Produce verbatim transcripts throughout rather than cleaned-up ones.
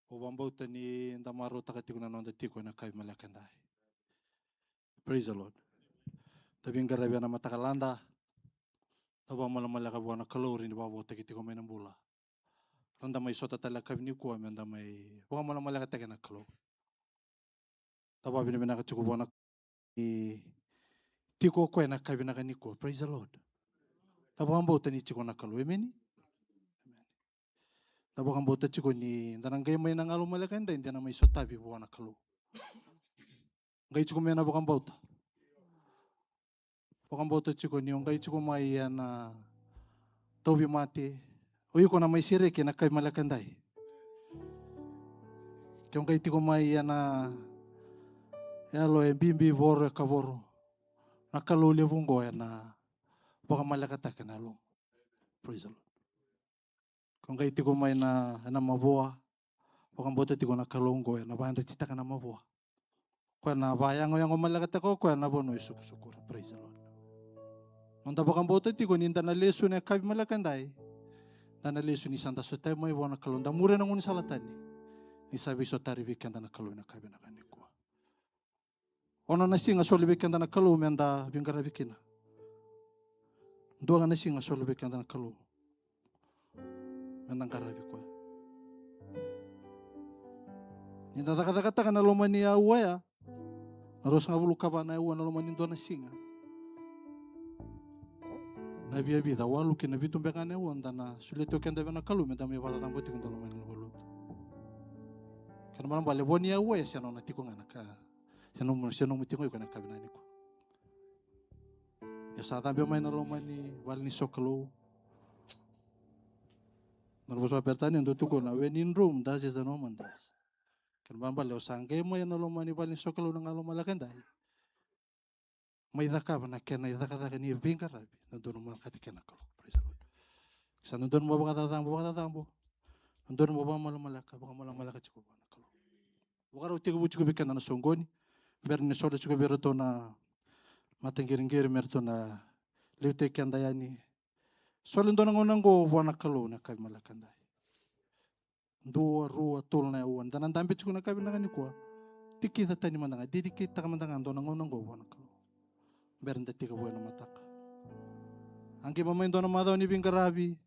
Au vakabauta ni da marautaka tiko na noda tiko ena kavi maleka edai. Praise the Lord. Da veiqaravi ena mataka lada. Da vakamalamaleka vua na Kalou ni vakavotaki tiko mai na bula. Ra da mai sota tale na kavi nikua me da mai vakamalamalekataki na Kalou. Da vakavinavinaka tiko vua na ni tiko o koya na kavi nikua. Praise the Lord. Da vakabauta ni tiko na Kalou. Emeni. Emeni. Da vakabauta tiko ni da na qai mai na galu maleka edai, da na mai sotavi vua na Kalou. Qai tiko mai na vakabauta. Vakabauta tiko ni o qai tiko mai ena tauvimate. O iko na mai sereki ena kavi maleka edai. Ke o qai tiko mai ena yalo e bibi voro e kavoro. Na Kalou levu oqo ena vakamalekataka na yalo. Praise the Lord. Ko qai tiko mai na, na mavoa. Vakabauta tiko na Kalou oqo ena vakayadrati taka na mavoa. Koya na vakayagoyago malekataka o koya na vanua e sukusukura. Praise the Lord. Noda vakabauta tiko ni da na lesu na kavi maleka edai. Da na lesu ni sa da sotavi mai vua na Kalou. Da muria na gaunisala tani. Ni sa veisotari vei keda na Kalou ena kavi nikua. Ono na siga soli vei keda na Kalou me da veiqaravi kina. Dua ga na siga soli vei keda na Kalou me da qaravi koya. Ni da cakacakataka na loma ni aua ya, na ruasagavulu ka va na aua na loma ni dua na siga. Na viavica walu ki na vitu beka na aua da na solia tiko keda vei na Kalou me da mai vakacacabo tiko da loma ni loma ni lotu. Kena ibalebale vo ni aua ya se nona tiko ga na ka. Se nomu, se nomu tiko iko na kavi nikua. Ia sa cabe mai na loma ni vale ni sokalou. Na vosa Peritania dau tukuna, when in Rome, does as the Roman does. Kena ibalebale o sa qai mai na loma ni vale ni sokalou na galu maleka edai. Mai cakava na kena icakacaka ni veiqaravi na dodonu mo na kati kena Kalou. Praise the Lord. Sa na dodonu mo vakacacabo, vakacacabo. Na dodonu mo vakamalamaleka, vakamalamaleka tiko vua na Kalou. Vakarau tekivu tiko vei keda na soqoni. Bera ni soli tiko vei iratou na mataqiriqiri me ratou na liutaki keda yani. Soli dua na gauna oqo vua na Kalou na kavi maleka edai. Dua, rua, tolu na aua. Da na dabe tiko na kavi nikua. Tikica tani mada ga, dedicate taka mada ga dua na gauna oqo vua na Kalou. Bera da tekivu ena mataka. A qai mai dua na macawa ni veiqaravi.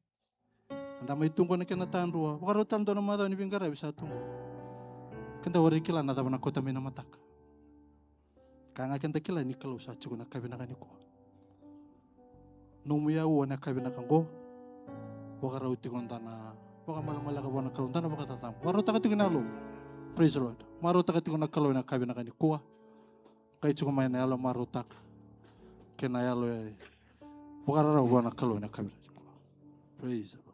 Da mai tu qo na kena tadrua. Vakarau tale dua na macawa ni veiqaravi sa tu qo. Keda warai kila na cava na kauta mai na mataka. Ka ga keda kila ni Kalou sa tiko na kavi nikua. Nomu aua na kavi nikua. Vakarau tiko da na vakamalamaleka vua na Kalou, da na vakacacabo. Vakarautaka tiko na yalo. Praise the Lord. Marautaka tiko na Kalou na kavi nikua. Qai tiko mai na yalo marautaka. Kei na yalo e vakarau vua na Kalou na kavi nikua. Praise the Lord.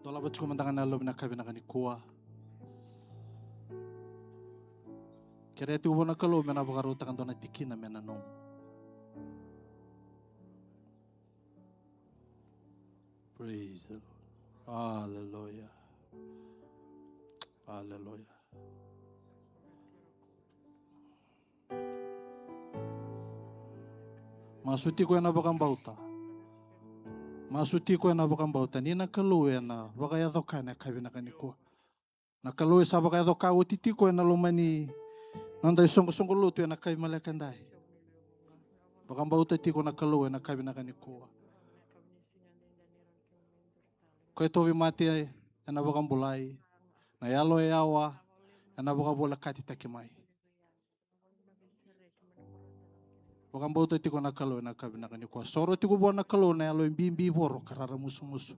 Dolava tiko mada ga na yalomu na kavi nikua. Kerea tiko vua na Kalou me na vakarautaka dua na tikina me na nomu. Praise the Lord. Hallelujah. Hallelujah. Masu tiko ena vakabauta. Masu tiko ena vakabauta ni na Kalou ena vakayacoka ena kavi nikua. Na Kalou e sa vakayacoka oti tiko ena loma ni noda isoqosoqo lotu ena kavi maleka edai. Vakabauta tiko na Kalou ena kavi nikua. Ko e tauvimate ena vakabulai, na yalo e yawa ena vakavolekatitaki mai. Vakabauta tiko na Kalou ena kavi nikua. Soro tiko vua na Kalou na yalo e bibi voro ka raramusumusu.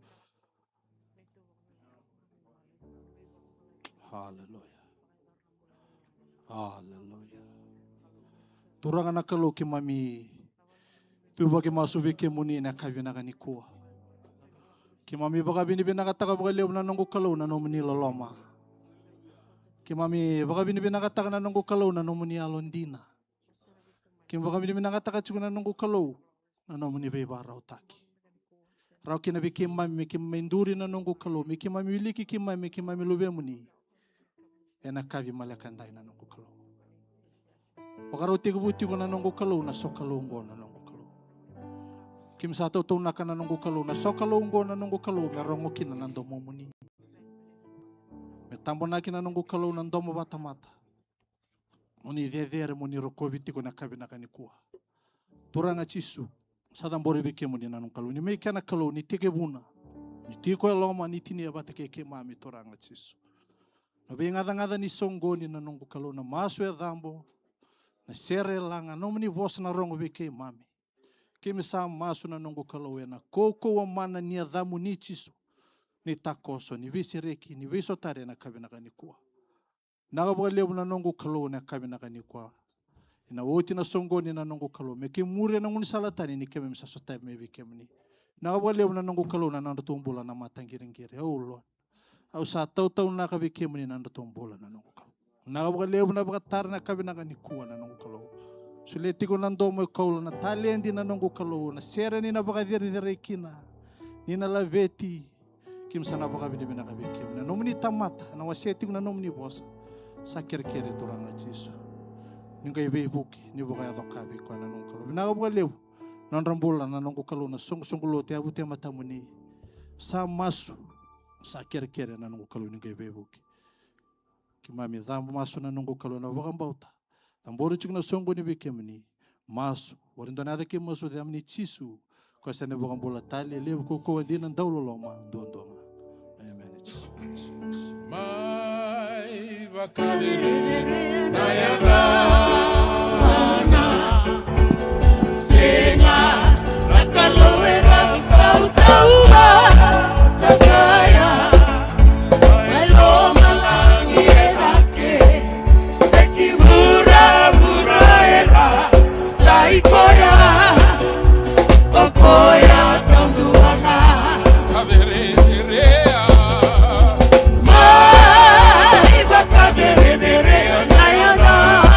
Hallelujah. Hallelujah. Turaga na Kalou, keimami tuvaki masu vei kemuni ena kavi nikua. Keimami vakavinavinakataka vakalevu na noqu Kalou na nomuni loloma. Keimami vakavinavinakataka na noqu Kalou na nomuni yalodina. Keimami vakavinavinakataka tiko na noqu Kalou na nomuni veivakarautaki. Rawa kina vei keimami me keimami duri na noqu Kalou, me keimami wiliki keimami me keimami luvemuni. Ena kavi maleka edai na noqu Kalou. Vakarau tekivu tiko na noqu Kalou na sokalou oqo na noqu Kalou. Keimami sa tautaunaka na noqu Kalou na sokalou oqo na noqu Kalou me rogo kina na domomuni. Me tabonaki na noqu Kalou na domo vatamata. Mo ni cecere, mo ni rokovi tiko na ka vinaka nikua. Turaga Jisu, sa cabori vei kemuni na noqu Kalou. Ni mai kena Kalou, ni tekivuna. Ni tiko e loma, ni tinia vata kei keimami, Turaga Jisu. Na veigacagaca ni soqoni na noqu Kalou, na masu e cabo, na sere e laga, nomuni vosa na rogo vei keimami. Keimami sa masu na noqu Kalou ena kaukauwa mana ni yacamuni Jisu. Ni takoso, ni veisereki, ni veisotari ena ka vinaka nikua. Vinaka vakalevu na noqu Kalou na ka vinaka nikua. Ena oti na soqoni na noqu Kalou. Me keimami muria na gaunisala tani ni keimami sa sotavi mai vei kemuni. Vinaka vakalevu na noqu Kalou na nodratou bula na mataqiriqiri. Oh Lord. Au sa tautaunaka vei kemuni na nodratou bula na noqu Kalou. Vinaka vakalevu na vakatara na ka vinaka nikua na noqu Kalou. Solia tiko na domo e kaulo na taledi na noqu Kalou. Na sere ni na vakacerecerei kina. Ni na laveti. Keimami sa na vakavinavinaka vei kemuni. Na nomuni tamata, na wasea tiko na nomuni vosa. Sa kerekere Turaga Jisu. Ni qai veivuke, ni vakayaco ka vei koya na noqu Kalou. Vinaka vakalevu. Nodra bula na noqu Kalou na soqosoqo lotu e yavuti e matamuni. Sa masu, sa kerekere na noqu Kalou ni qai veivuke. Keimami cabo masu na noqu Kalou na vakabauta. Cabori tiko na soqoni vei kemuni. Masu. Vakadua na yaca keimami masu, yacamuni Jisu. Ko sa na vakabula tale, levu kaukauwa dina dauloloma duadua ga. Amen. Mai vakacerecerei na yacana. Sega na Kalou e rautautauvata kaya. Mai lomalagi e cake. Seki vuravura era sa i koya, o koya taudua ga. Mai vakacerecerei na yacana.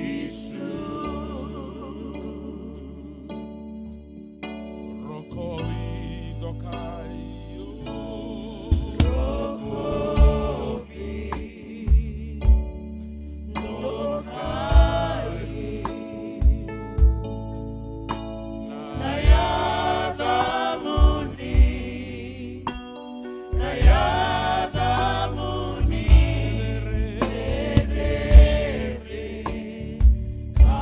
Jisu. Rokovi dokai o. Rokovi dokai. Na yacamuni, na yacamuni, cecere ka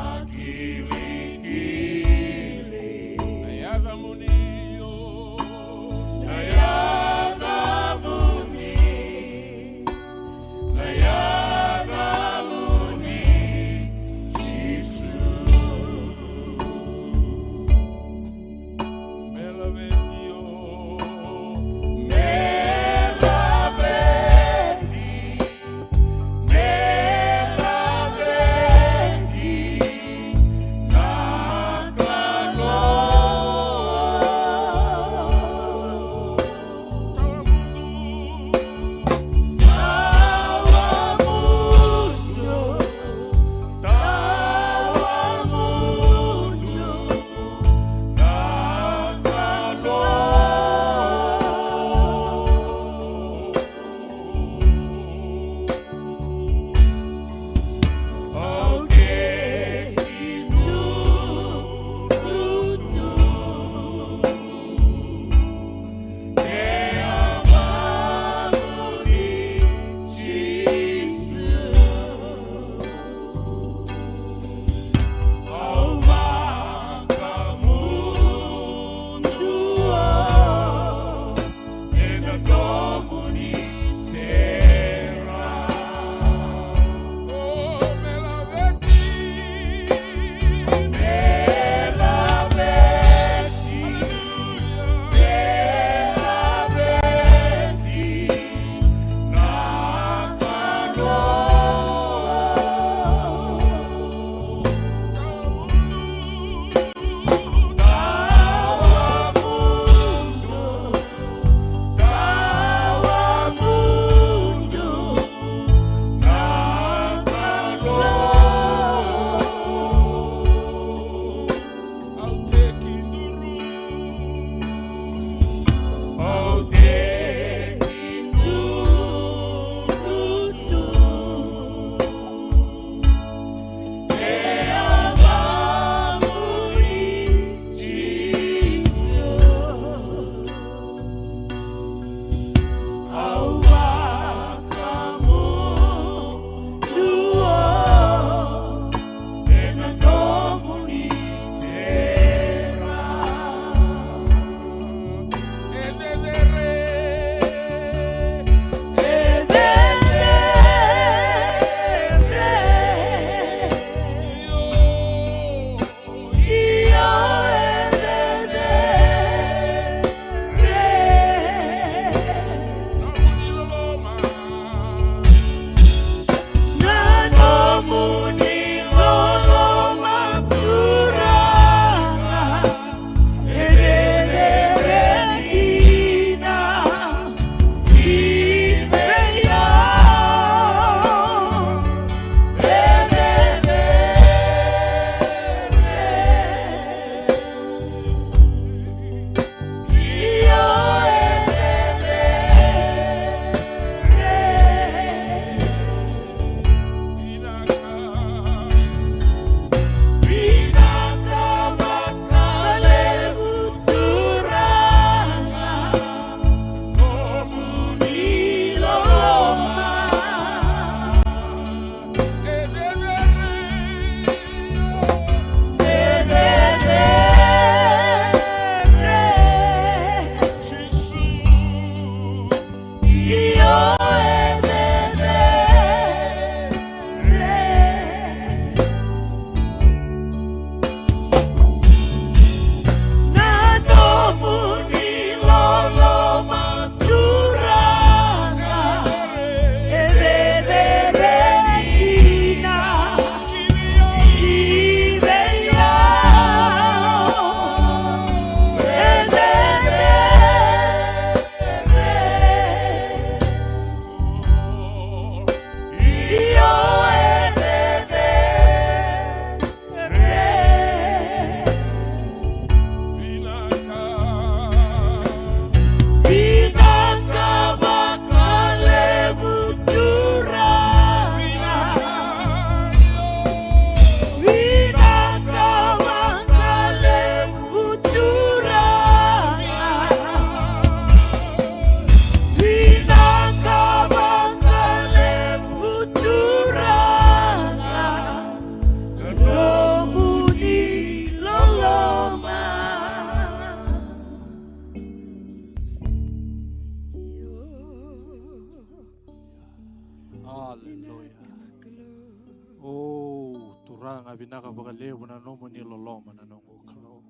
Vinaka vakalevu na nomuni loloma na noqu Kalou.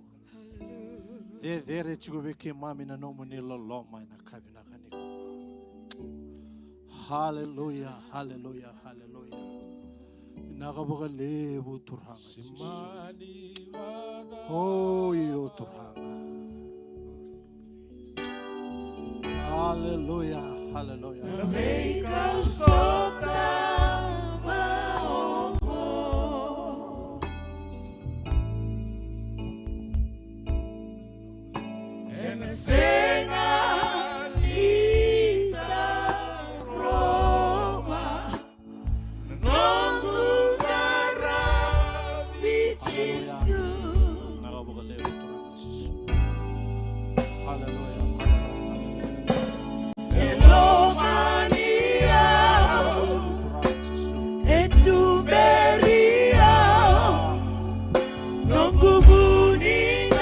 Cecere tiko vei keimami na nomuni loloma ena ka vinaka nikua. Haleluya, haleluya, haleluya. Vinaka vakalevu Turaga Jisu. O io Turaga. Haleluya, haleluya. Noqu qaravi Jisu. Vinaka vakalevu Turaga Jisu. Haleluya. E lomani au, e tuberi au, noqu vuniqaqa,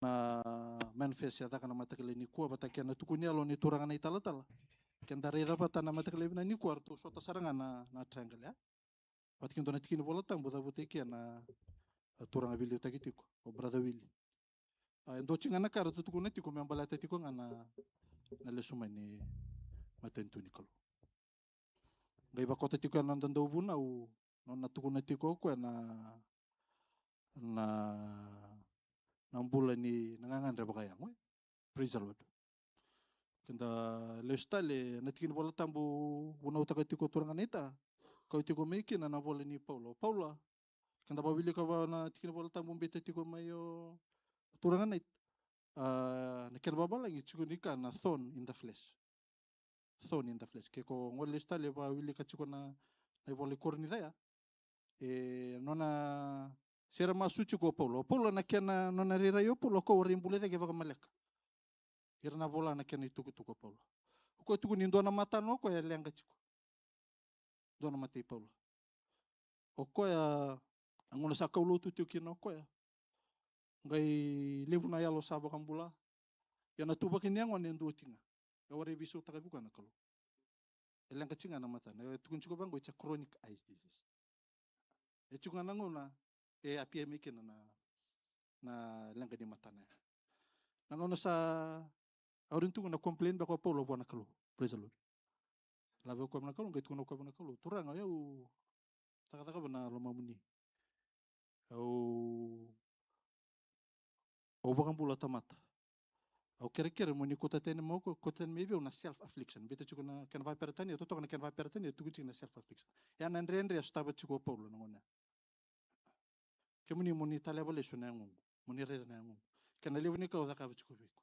na manifest e caka na mataka lailai nikua vata kei na tukuni yalo ni turaga na italatala. Keda raica vata na mataka lailai vinaka nikua, ratou sota sara ga na, na triangle, ya. Vata kei dua na tiki ni Vola Tabu cavuta i kea na, a, turaga veiliutaki tiko, o Brother Willie. A, e dua tiko ga na ka ratou tukuna tiko me baleta tiko ga na, na lesu mai ni matanitu ni Kalou. Qai vakota tiko na noda dauvunau, nona tukuna tiko o koya na, na, na bula ni na gagadre vakayago, e. Praise the Lord. Keda lesu tale na tiki ni Vola Tabu, vunautaka tiko turaga naita, kau tiko mai kina na vola ni Paula. Paula, keda vawilika va na tiki ni Vola Tabu bita tiko mai o turaga naita. A, na kena vavalagi tiko ni ka na thorn in the flesh. Thorn in the flesh. Ke ko gole lesu tale vawilika tiko na, na ivola i Korinica ya. E nona sere masu tiko o Paula. O Paula na kena nona rairai o Paula, o koya warai bula cake vakamaleka. Ira na vola na kena itukutuku o Paula. O koya tukuni dua na matana o koya e leqa tiko. Dua na mata i Paula. O koya, a gauna sa kau lotu tiko kina o koya, qai levu na yalo sa vakabula. Ia na tuvaki ni yagona e dua tiko ga. E warai veisautaka vei koya na Kalou. E leqa tiko ga na matana. E tukuni tiko vaqo, it's a chronic eyes disease. E tiko ga na gauna e appear mai kina na, na leqa ni matana ya. Na gauna sa, au rai tu ga na complain beka o Paula vua na Kalou. Praise the Lord. Laveta o koya vua na Kalou, qai tukuna o koya vua na Kalou, Turaga, au cakacaka vua na lomamuni. Au, au vakabula tamata. Au kerekere mo ni kauta tani mai, kauta tani mai vei au na self affliction. Bita tiko na kena vakaperetania, totoka na kena vakaperetania, tukuni tiko na self affliction. Ya na dredre e sotava tiko o Paula na gauna ya. Kemuni mo ni taleva lesu na yagoqu, mo ni raica na yagoqu. Kei na levu ni ka au cakava tiko vei iko.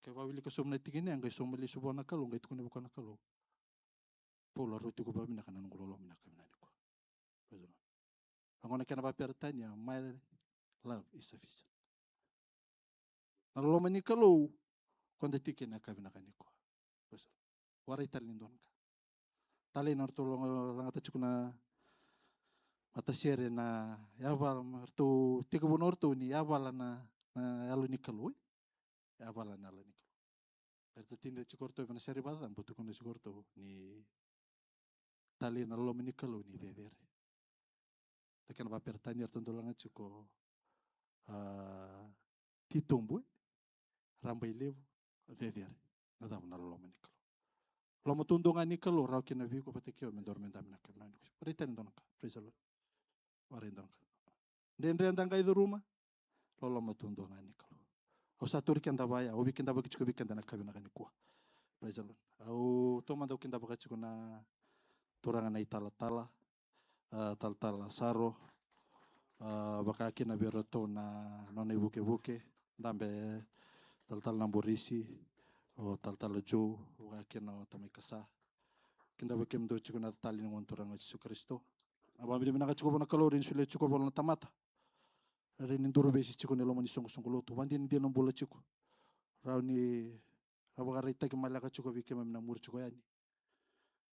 Ke vawilika sobu na tikina ya, qai sauma lesu vua na Kalou, qai tukuna vei koya na Kalou, Paula, rauti iko vakavinaka na noqu loloma na yakavi nikua. Praise the Lord. Vaqo na kena vakaperetania, my love is sufficient. Na loloma ni Kalou, ko da tiko kina na yakavi nikua. Praise the Lord. Warai tale ni dua na ka. Talei na ratou laga, lagata tiko na matasere na yavala, ratou tekivu na ratou ni yavala na, na yalo ni Kalou, e? Yavala na yalo ni Kalou. Eratou tini tiko ratou vei na sere vakacabo, tukuna tiko ratou ni talei na loloma ni Kalou ni cecere. Na kena vakaperetania eratou dau laga tiko, a, titobu, e? Rabailevu, cecere. Na cava? Na loloma ni Kalou. Loloma duadua ga ni Kalou, rawa kina vei iko vata kei au me dau me dami na kena. Warai tale ni dua na ka. Praise the Lord. Warai dua na ka. Dredre da qai curuma, loloma duadua ga ni Kalou. Au sa tauri keda vaya, au veikidavaki tiko vei keda na yakavi nikua. Praise the Lord. Au taumada au kidavaka tiko na turaga na italatala, a, talatala Saro, a, vaka kina vei iratou na nona ivukevuke, dabe talatala Naborisi, o talatala Joe, vaka kina o tamai Kasa. Kidavaki kemudou tiko na yaca talei ni Gone Turaga o Jisu Karisito. Au vakavinavinaka tiko vua na Kalou, rawa ni solia tiko vua na tamata. Rawa ni duru veisei tiko ni loma ni soqosoqo lotu. Vakadinadina na bula tiko. Rawa ni, rawa vakaraitaki maleka tiko vei keimami na muri tiko yani.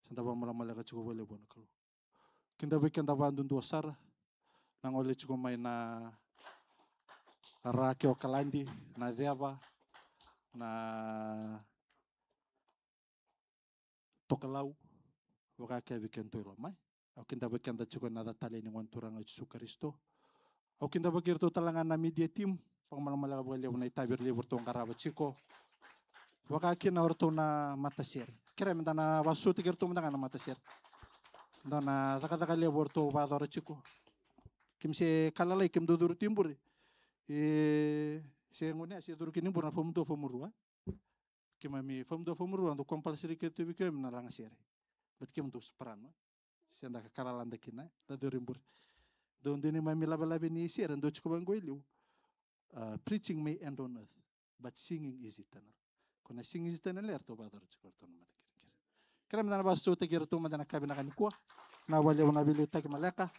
Sa da vakamalamaleka tiko vakalevu vua na Kalou. Kidavaki keda vakadudua sara. Na gole tiko mai na Ra kei Okaladi, na Ceva, na Tokalau, vaka kina vei kedatou i loma, e. Au kidavaki keda tiko ena yaca talei ni Gone Turaga o Jisu Karisito. Au kidavaki iratou tale ga na media team, vakamalamaleka vakalevu na itavi levu eratou qarava tiko. Vaka kina o iratou na matasere. Kerea meda na vakasautaki iratou mada ga na matasere. Dua na cakacaka levu eratou vakayacora tiko. Keimami se ka lalai, keimami dau curu tiko i bure. E, se gone se curu kina i bure na famu dua famu rua. Keimami famu dua famu rua, dau compulsory kece tu vei keimami na lagasere. But keimami dau soprano. Se da ka lalai da kina, da curu i bure. Dau dua neimami lavelave ni sere, dau tiko vaqo e liu. Uh, preaching may end on earth, but singing is eternal. Ko na singing is eternal, eratou vakayacora tiko iratou na mata kerekere. Kerea meda na vakasautaki iratou mada ena yakavi nikua. Na vakalevu na veiliutaki maleka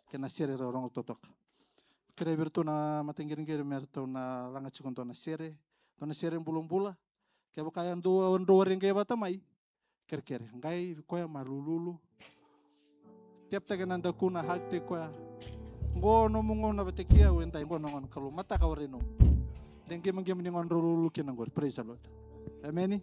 kei na sere rau rogo totoka. Kerea vei iratou na mataqiriqiri me ratou na laga tiko dua na sere, dua na sere bulabula. Kevaka e dua, dua wale qai vata mai, kerekere. Qai koya ma lululu. Teptaki na dakuna, hug-taki koya. Qo nomu gauna vata kei au edai, qo na gauna Kalou mataka warai nomu. De qimaqima ni gauna drau lulu kina qori. Praise the Lord. Emeni.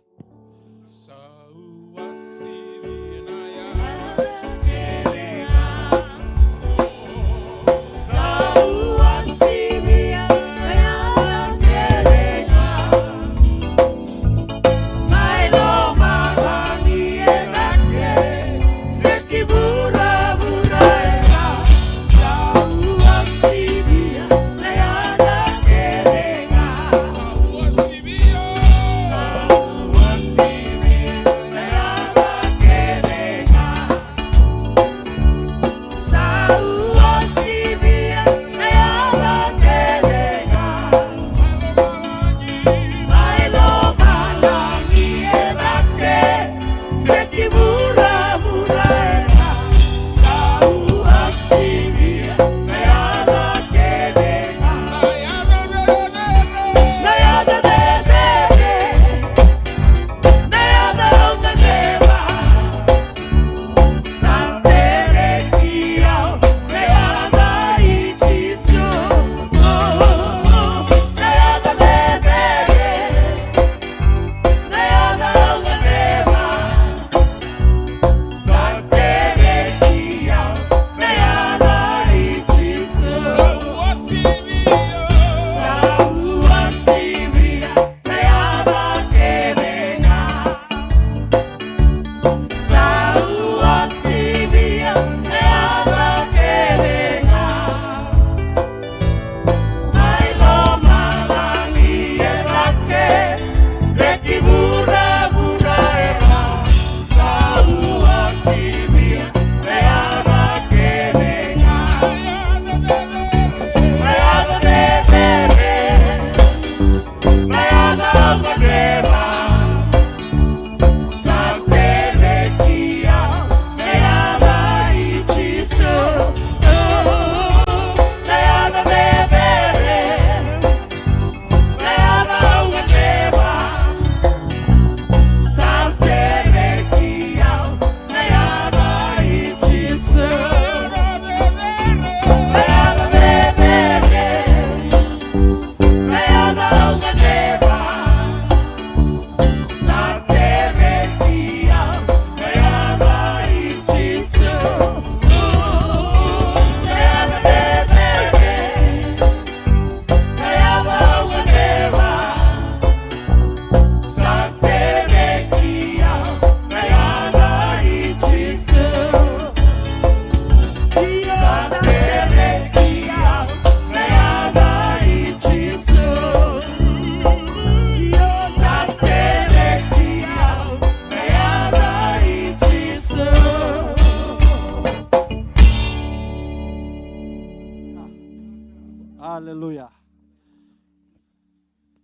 Aleluya.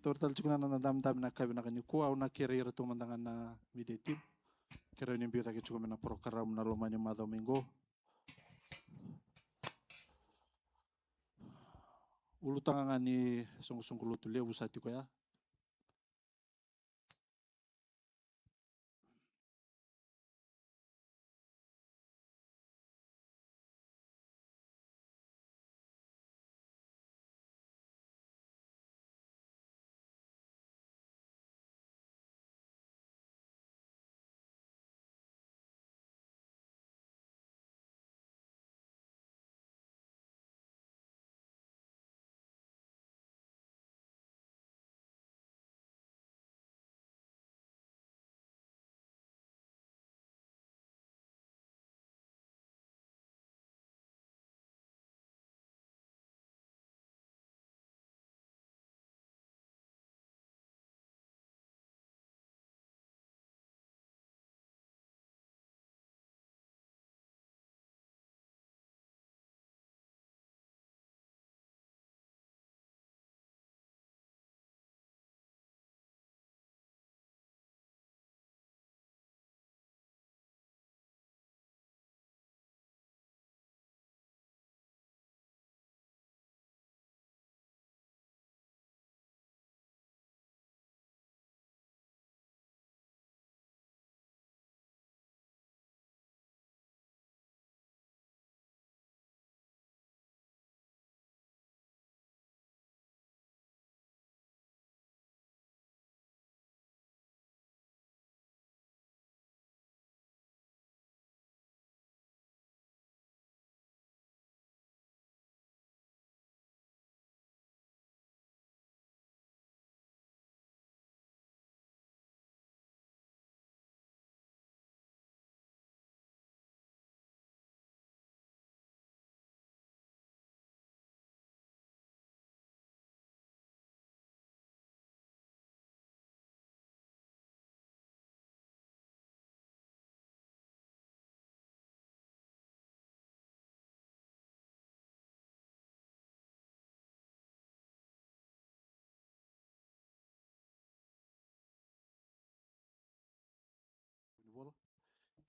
Taura tale tiko na noda dabedabe na yakavi vinaka nikua. Au na kerei ira tu mada ga na media team. Kerei ni biu cake tiko mai na program na loma ni macawa mai qo. Ulutaga ga ni soqosoqo lotu levu sa tiko ya.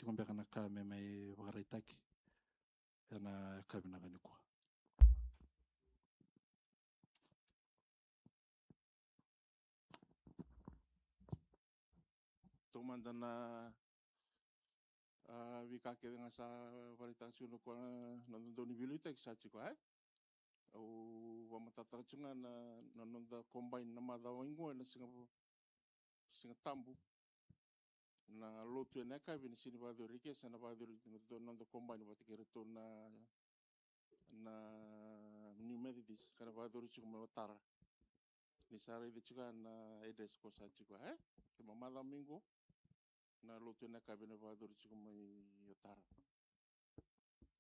tiko beka na ka me mai vakaraitaki ena yakavi vinaka nikua. Taumada na, a, veika kece ga sa vakaraitaka tiko na, ko na dodonu ni veiliutaki sa tiko, e? Au vakamatatataka tiko ga na, na noda combine na macawa iqo ena siga, Siga Tabu. Na lotu ena yakavi na sega ni vakayacori eke, sa na vakayacori na noda combine vata kei iratou na, na New Methodist, ka na vakayacori tiko mai Otara. Ni sa raica tiko ga na address ko sa tiko, e? Kena macawa mai qo, na lotu ena yakavi na vakayacori tiko mai Otara.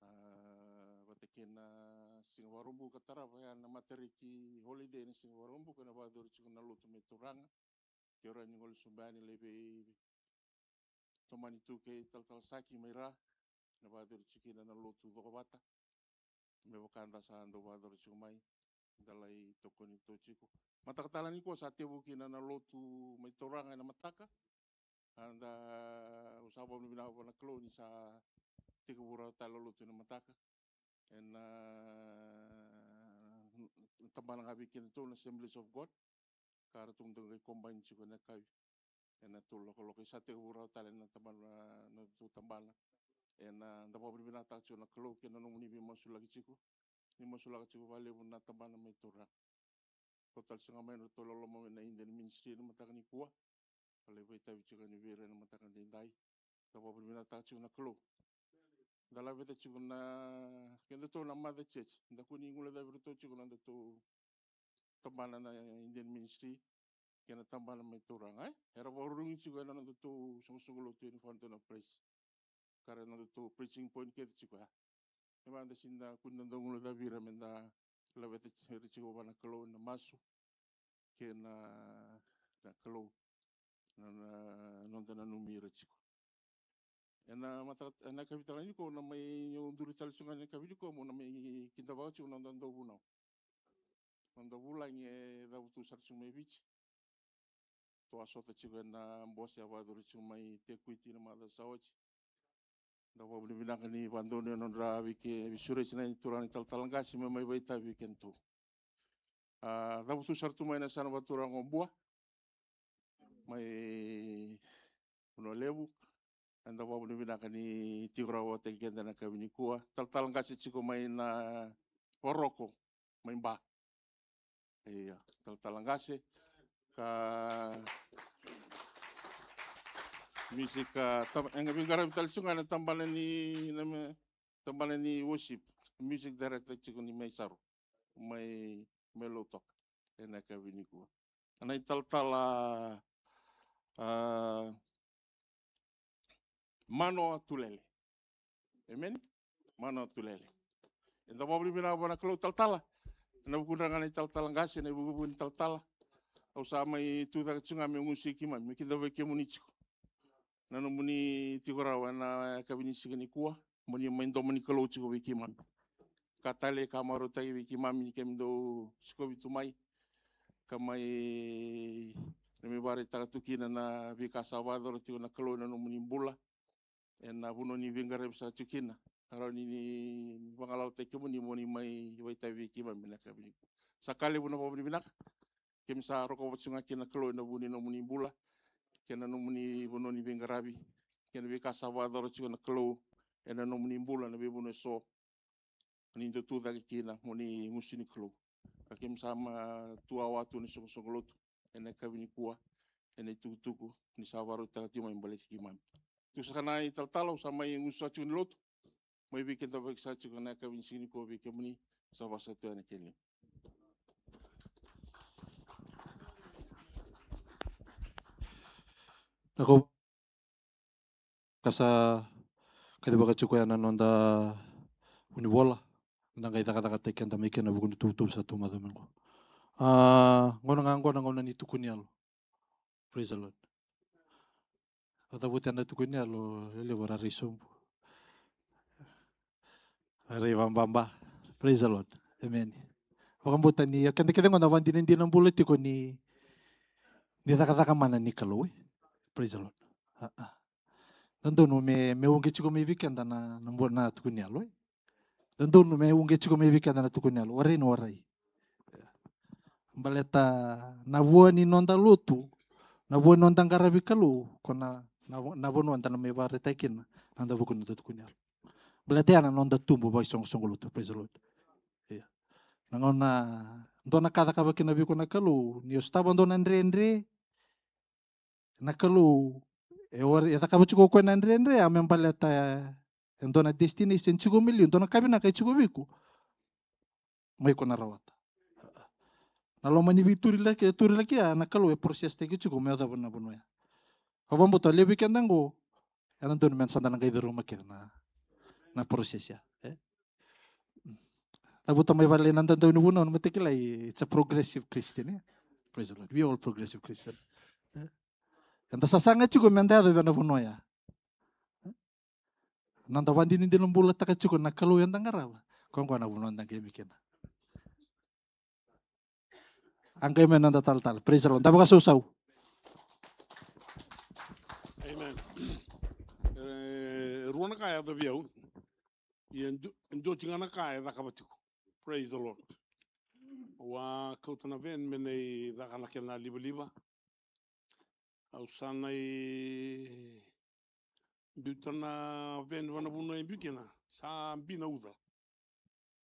A, vata kei na Siga Vakaraubuka, tarava ya na Matariki holiday na Siga Vakaraubuka, na vakayacori tiko na lotu mai Turaga. Ke o rawa ni gole sobu yani, lai veitomani tu kei Talatala Saki mai Ra, na vakayacori tiko kina na lotu cokovata. Me vaka da sa dau vakayacora tiko mai, da lai tokoni tu tiko. Mataka tale nikua sa tekivu kina na lotu mai Turaga ena mataka. A, da, au sa vakavinavinaka vua na Kalou ni sa tekivu rawa tale na lotu ena mataka. Ena, a, tabana ga vei kedatou na Assemblies of God. Ka ratou dau qai combine tiko ena yakavi ena tolu lokoloko. Isa tekivu rawa tale na tabana, na tou tabana. Ena, da vakavinavinakataka tiko na Kalou kei na nomuni veimasulaki tiko. Ni masulaka tiko vakalevu na tabana mai Turaga. Kau tale sega mai na ratou loloma mai na Indian Ministry ena mataka nikua. Ka lai vakaitavi tiko yani vei ira ena mataka daidai. Da vakavinavinakataka tiko na Kalou. Da laveta tiko na, kedatou na mother church. Da kua ni guilecavi iratou tiko na nodatou tabana na Indian Ministry kei na tabana mai Turaga, e? Era vakarurugi tiko ena nodatou soqosoqo lotu ena Fountain of Praise. Ka ra nodatou preaching point kece tiko ya. E vaka da sega ni da kua ni da dau guilecavi ira, me da laveta ira tiko vua na Kalou ena masu kei na, na Kalou na, na noda nanumi ira tiko. Ena mataka, ena yakavi tale nikua, na mai, au duri tale tiko ga ena yakavi nikua, mo na mai kidavaka tiko na noda dauvunau. Na noda vulagi e cavutu sara tiko mai Viti. Tou a sota tiko ena bose a vakayacori tiko mai Te Kuiti na macawa sa oti. Da vakavinavinaka ni vakadonui na nodra veike, veisureti na turaga na italatala qase me mai vakaitavi vei kedatou. A, cavutu sara tu mai na yasana vakaturaga o Bua, mai Vanua Levu. Eda vakavinavinaka ni tiko rawa vata kei keda ena yakavi nikua. Talatala qase tiko mai na Varoko, mai Ba. Ia, talatala qase. Ka music, a, tab-, e qai veiqaravi tale tiko ga na tabana ni, na me, tabana ni worship. Music director tiko ni mai Saro. Mai, mai Lautoka. Ena yakavi nikua. Na italatala, a, Manoa Tulele. Emeni? Manoa Tulele. Eda vakavinavinaka vua na Kalou talatala. Ena vukudra ga na italatala qase, na ivukevuke ni talatala. Au sa mai tucake tiko ga meu gusu vei keimami, me kidavaki kemuni tiko. Na nomuni tiko rawa ena yakavi ni siga nikua. Moni mai domo ni Kalou tiko vei keimami. Ka talei ka marautaki vei keimami ni keimami dau sikovi tu mai. Ka mai, na mai vakaraitaka tu kina na veika sa vakayacora tiko na Kalou ena nomuni bula. Ena vanua ni veiqaravi sa tiko kina. Ka rawa ni, ni vagalalataki kemuni moni mai vakaitavi vei keimami ena yakavi nikua. Sa ka levu na vakavinavinaka. Keimami sa rokova tiko ga kina na Kalou ena vuku ni nomuni bula. Kei na nomuni vanua ni veiqaravi. Kei na veika sa vakayacora tiko na Kalou ena nomuni bula ena veivanua eso. Ni dau tucake kina moni gusu ni Kalou. Ka keimami sa mai tu wawa tu ena isoqosoqo lotu ena yakavi nikua, ena itukutuku ni sa vakarautaka tiko mai baleti keimami. Tiko saka na italatala, au sa mai gusu saka tiko ni lotu. Mai veikidavaki saka tiko ena yakavi ni siga nikua vei kemuni, sa vaka saka tu yani kina. Na ko Ka sa kacivaka tiko ya na noda vunivola, da qai cakacakataki keda mai kina vuku ni tuvatuva sa tu macawa mai qo. A, gauna ga qo na gauna ni tukuni yalo. Praise the Lord. Au cavuta na tukuni yalo, lelevu ra rai sobu. Ra rai vababa. Praise the Lord. Amen. Vakabauta ni, o keda kece qo na vakadinadina bula tiko ni, ni cakacaka mana ni Kalou, e. Praise the Lord. A, a. Dodonu me, me uqeti tiko mai vei keda na, na, bu-, na tukuniyalo, e? Dodonu me uqeti tiko mai vei keda na tukuniyalo. Warai ni warai. Baleta na vua ni noda lotu, na vua ni noda qaravi Kalou, ko na, na, na vanua eda na mai vakaraitaka kina na noda vuku ni noda tukuniyalo. Baleta ya na noda tubu vakaisoqosoqo lotu. Praise the Lord. Ia. Na gauna dua na ka cakava kina vei iko na Kalou, ni o sotava dua na dredre, na Kalou e wari, e cakava tiko o koya na dredre, a me baleta e dua na destination tiko mai liu, dua na ka vinaka e tiko vei iko. Mai ko na rawata. Na loma ni veituri laki, turi laki ya, na Kalou e process taki tiko me yacova na vanua ya. Au vakabauta levu vei keda qo, ena dodonu me da sa da na qai curuma kece na, na process ya, e? Cavuta mai vale na dau ni vunau, na matakilai, it's a progressive Christian, e? Praise the Lord. We are all progressive Christian. E? Eda sasaga tiko me da yaco vei na vanua ya. E? Na da vadinadina bulataka tiko na Kalou eda qarava. Ko qo na vanua da qai mai kina. A qai mai na noda talatala. Praise the Lord. Da vakasausau. Amen. E, rua na ka e yaco vei au. Ia du-, dua tiko ga na ka e cakava tiko. Praise the Lord. Au a kauta na van me na caka na kena livaliva. Au sa na biuta na van vei na vanua e biu kina. Sa bi na uca.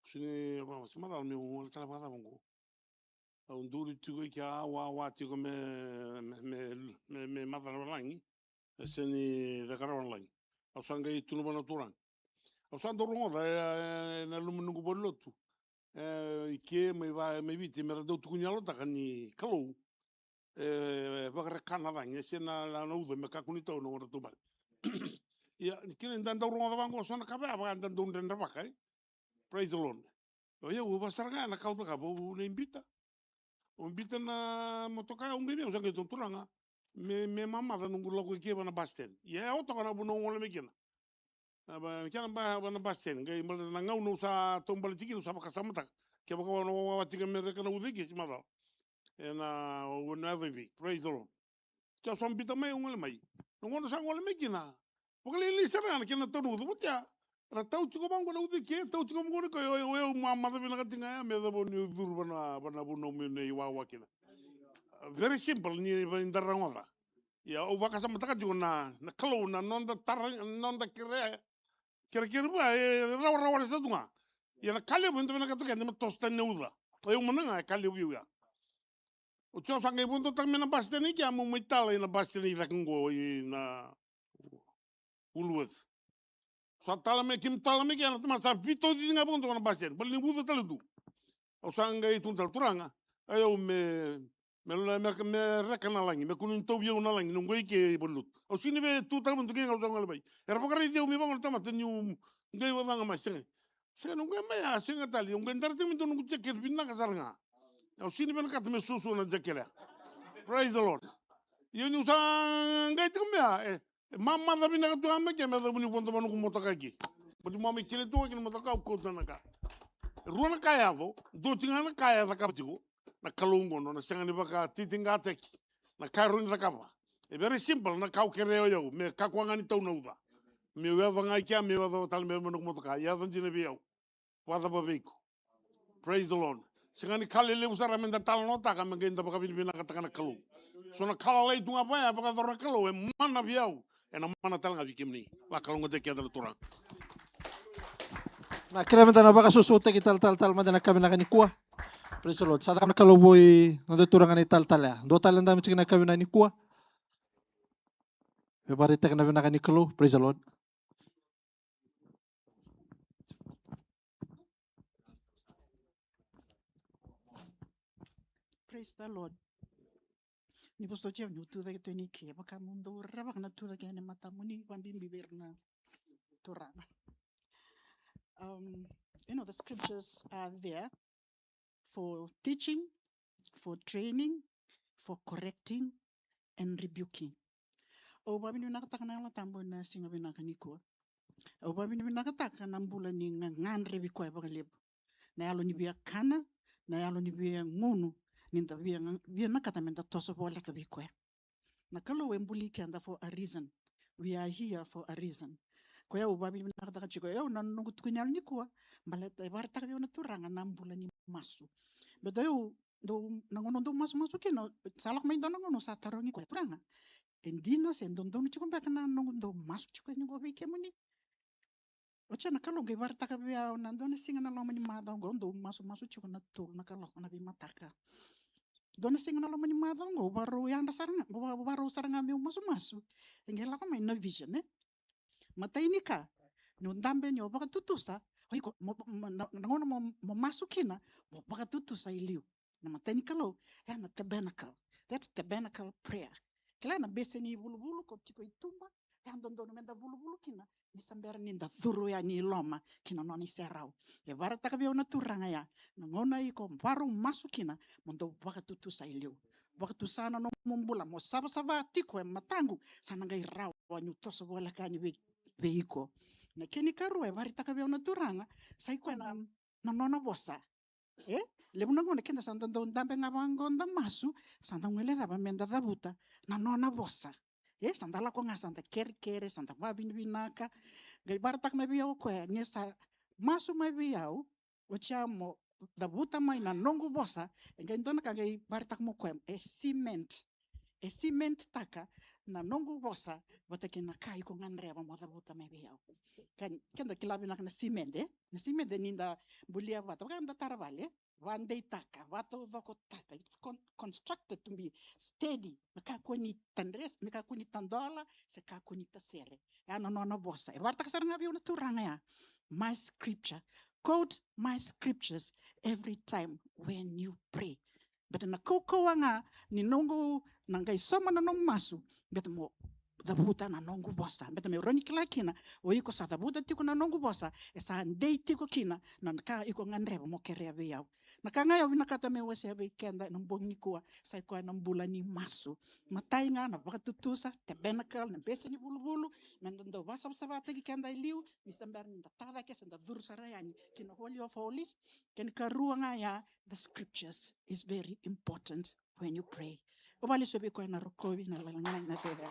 Sini, va, se macala meu gole tale vakacava qo. Au duri tiko i kea, wawa tiko me, me, me, me, me maca na lagi. E seni caka rawa na lagi. Au sa qai tukuna vua na turaga. Au sa dau rogoca, e, e, na loma ni noqu valenilotu. E, i ke mai va, mai Viti, me ra dau tukuni yalotaka ni Kalou. E, vakarekana cagi, e se na, na, na uca me kakua ni tau na nodratou bale. Ia, ni kina da dau rogoca vaqo, so na ka vaya, vaka da dau dredrevaka, e? Praise the Lord. O yau, au vakasara ga na ka au cakava, au na biuta. Au biuta na motoka, au qai vei, au sa qai tukuna turaga. Me, me mamaca noqu lako i ke va na bus stand. Ia, au toka na vanua au gole mai kina. A, va, kena ba, va na bus stand. Qai baleta na gauna au sa taubale tiko kina, au sa vakasamataka. Kevaka au na wawa tiko me reka na uca i ke, se macala. Ena, au na yaco i vei. Praise the Lord. Oti au sa biuta mai, au gole mai. Na gauna sa gole mai kina. Vakalailai sara ga na kena tau na uca. Oti ya. Ra tau tiko vaqo na uca i ke, tau tiko vaqo na ka, o, o, o, mamaca vinaka tiko ga ya, me yacova niu curu va na, va na vanua meu na iwawa kina. Very simple, ni, ni da rogoca. Ia, au vakasamataka tiko na, na Kalou, na noda tara, noda kere, kerekere vua, e rawarawa na sa tu ga. Ia na ka levu, eda vinakata keda me toso tani na uca. O yau mada ga, e ka levu au ya. Oti au sa qai vodo taka mai na bus stand i kea, meu mai tala i na bus stand i cake qo i na Woolworth. Sa tala mai, keimami tala mai kea na tamata sa veitaucici ga vakadua na bus stand. Baleta ni uca tale tu. Au sa qai tukuna tale, turaga. Au me, me, me, me reka na lagi, me kua ni tauvi au na lagi, noqu i ke i valenilotu. Au sega ni via tu tale mai, au sa gole mai. Era vakaraici au mai vaqo na tamata niu qai vakacaga mai, sega. Sega, noqu i mai ya, sega tale, au qai dara tiko mai dua noqu jacket vinaka sara ga. Au sega ni vinakata me suasua na jacket ya. Praise the Lord. Ia niu sa qai tiko mai ya, e, e mamaca vinaka tu ga mai kea me yacova niu vodo va noqu motoka i ke. Baleta meu mai kele tu ga kina motoka, au kauta na ka. E rua na ka e yaco, dua tiko ga na ka e cakava tiko na Kalou qo, nona sega ni vakatitiqataki na ka e rawa ni cakava. E very simple na ka au kerea o yau, me kakua ga ni tau na uca. Meu yaco ga i kea, meu yaco tale me, me noqu motoka, yaco dina vei au. Vakacava vei iko? Praise the Lord. Sega ni ka lelevu sara me da talanoataka, me qai da vakavinavinakataka na Kalou. So na ka lalai tu ga vaya, vakayacora na Kalou, e mana vei au, ena mana tale ga vei kemuni. Vakalougatataki keda na Turaga. Na kere me da na vakasosotaki tale, tale, tale mada na ka vinaka nikua. Praise the Lord. Sa caka na Kalou vua na noda turaga na italatala ya. Dua tale na dame tiko na ka vinaka nikua. Me vakaraitaka na vinaka ni Kalou. Praise the Lord. Praise the Lord. Ni vosoti au niu tucake tu yani ke, vaka meu dau rerevaka na tucake yani matamuni, vakabibi vei ira na turaga. Um, you know, the scriptures are there for teaching, for training, for correcting, and rebuking. Au vakavinavinakataka na Yalo Tabu ena siga vinaka nikua. Au vakavinavinakataka na bula ni ga-, gadrevi koya vakalevu. Na yalo ni via kana, na yalo ni via gunu, ni da via ga-, vinakata me da toso voleka vei koya. Na Kalou e buli keda for a reason. We are here for a reason. Ko yau vavinavinakataka tiko yau na noqu tukuni yalo nikua, baleta e vakaraitaka vei au na Turaga na bula ni masu. Baleta yau dau, na gauna dau masumasu kina, sa lako mai dua na gauna sa tarogi koya, Turaga, e dina se dodonu tiko beka na noqu dau masu tiko yani qo vei kemuni? Oti ya na Kalou qai vakaraitaka vei au na dua na siga na loma ni macawa qo, dau masumasu tiko na tolu na kaloko na veimataka. Dua na siga na loma ni macawa qo, vakarau yadra sara ga, va- vakarau sara ga meu masumasu. E qai lako mai na vision, e? Matai ni ka, ni o dabe ni o vakatutusa, o iko, mo, mo, na, na gauna mo, mo masu kina, mo vakatutusa i liu. Na matai ni Kalou, ya na tabernacle. That's tabernacle prayer. Kila na bese ni vuluvulu ko tiko i tuba, ya dodonu meda vuluvulu kina, ni sa bera ni da curu yani i loma ki na nona iserau. E vakaraitaka vei au na Turaga ya, na gauna iko vakarau masu kina, mo dau vakatutusa i liu. Vakatusa na nomu bula, mo savasava tiko e mataqu, sa na qai rawa niu toso voleka yani vei, vei iko. Na kena ikarua e vakaraitaka vei au na Turaga, sa i koya na, na nona vosa. E? Levu na gauna keda sa da dau dabe ga vaqo da masu, sa da guilecava meda cavuta na nona vosa. E? Sa da lako ga sa da kerekere, sa da vavinavinaka. Qai vakaraitaka mai vei au o koya, ni sa masu mai vei au, oti ya mo cavuta mai na noqu vosa, e qai dua na ka qai vakaraitaka mai o koya, e cement. E cement taka na noqu vosa vata kei na ka iko gadreva mo cavuta mai vei au. Ka, keda kila vinaka na cement, e? Na cement ni da bulia vata, vaka da tara vale, e? Vadeitaka, vataucokotaka, it's con-, constructed to be steady, me kakua ni tadres-, me kakua ni tadola, se kakua ni tasere. Ya na nona vosa. E vakaraitaka sara ga vei au na Turaga ya. My scripture. Quote my scriptures every time when you pray. Baleta na kaukauwa ga ni noqu na qai sauma na nomu masu, baleta mo cavuta na noqu vosa. Baleta meu rawa ni kila kina, o iko sa cavuta tiko na noqu vosa, e sa dei tiko kina na ka iko gadreva mo kerea vei au. Na ka ga au vinakata meu wasea vei keda ena bogi nikua, sa i koya na bula ni masu. Matai ga na vakatutusa, tabernacle, na bese ni vuluvulu, meda dau vakasavasavataki keda e liu, ni sa bera ni da tacake se da curu sara yani ki na Holy of Holies. Kena ikarua ga ya, the scriptures is very important when you pray. Au vakalesuya vei koya na rokovi, na lagilagi, na cecere.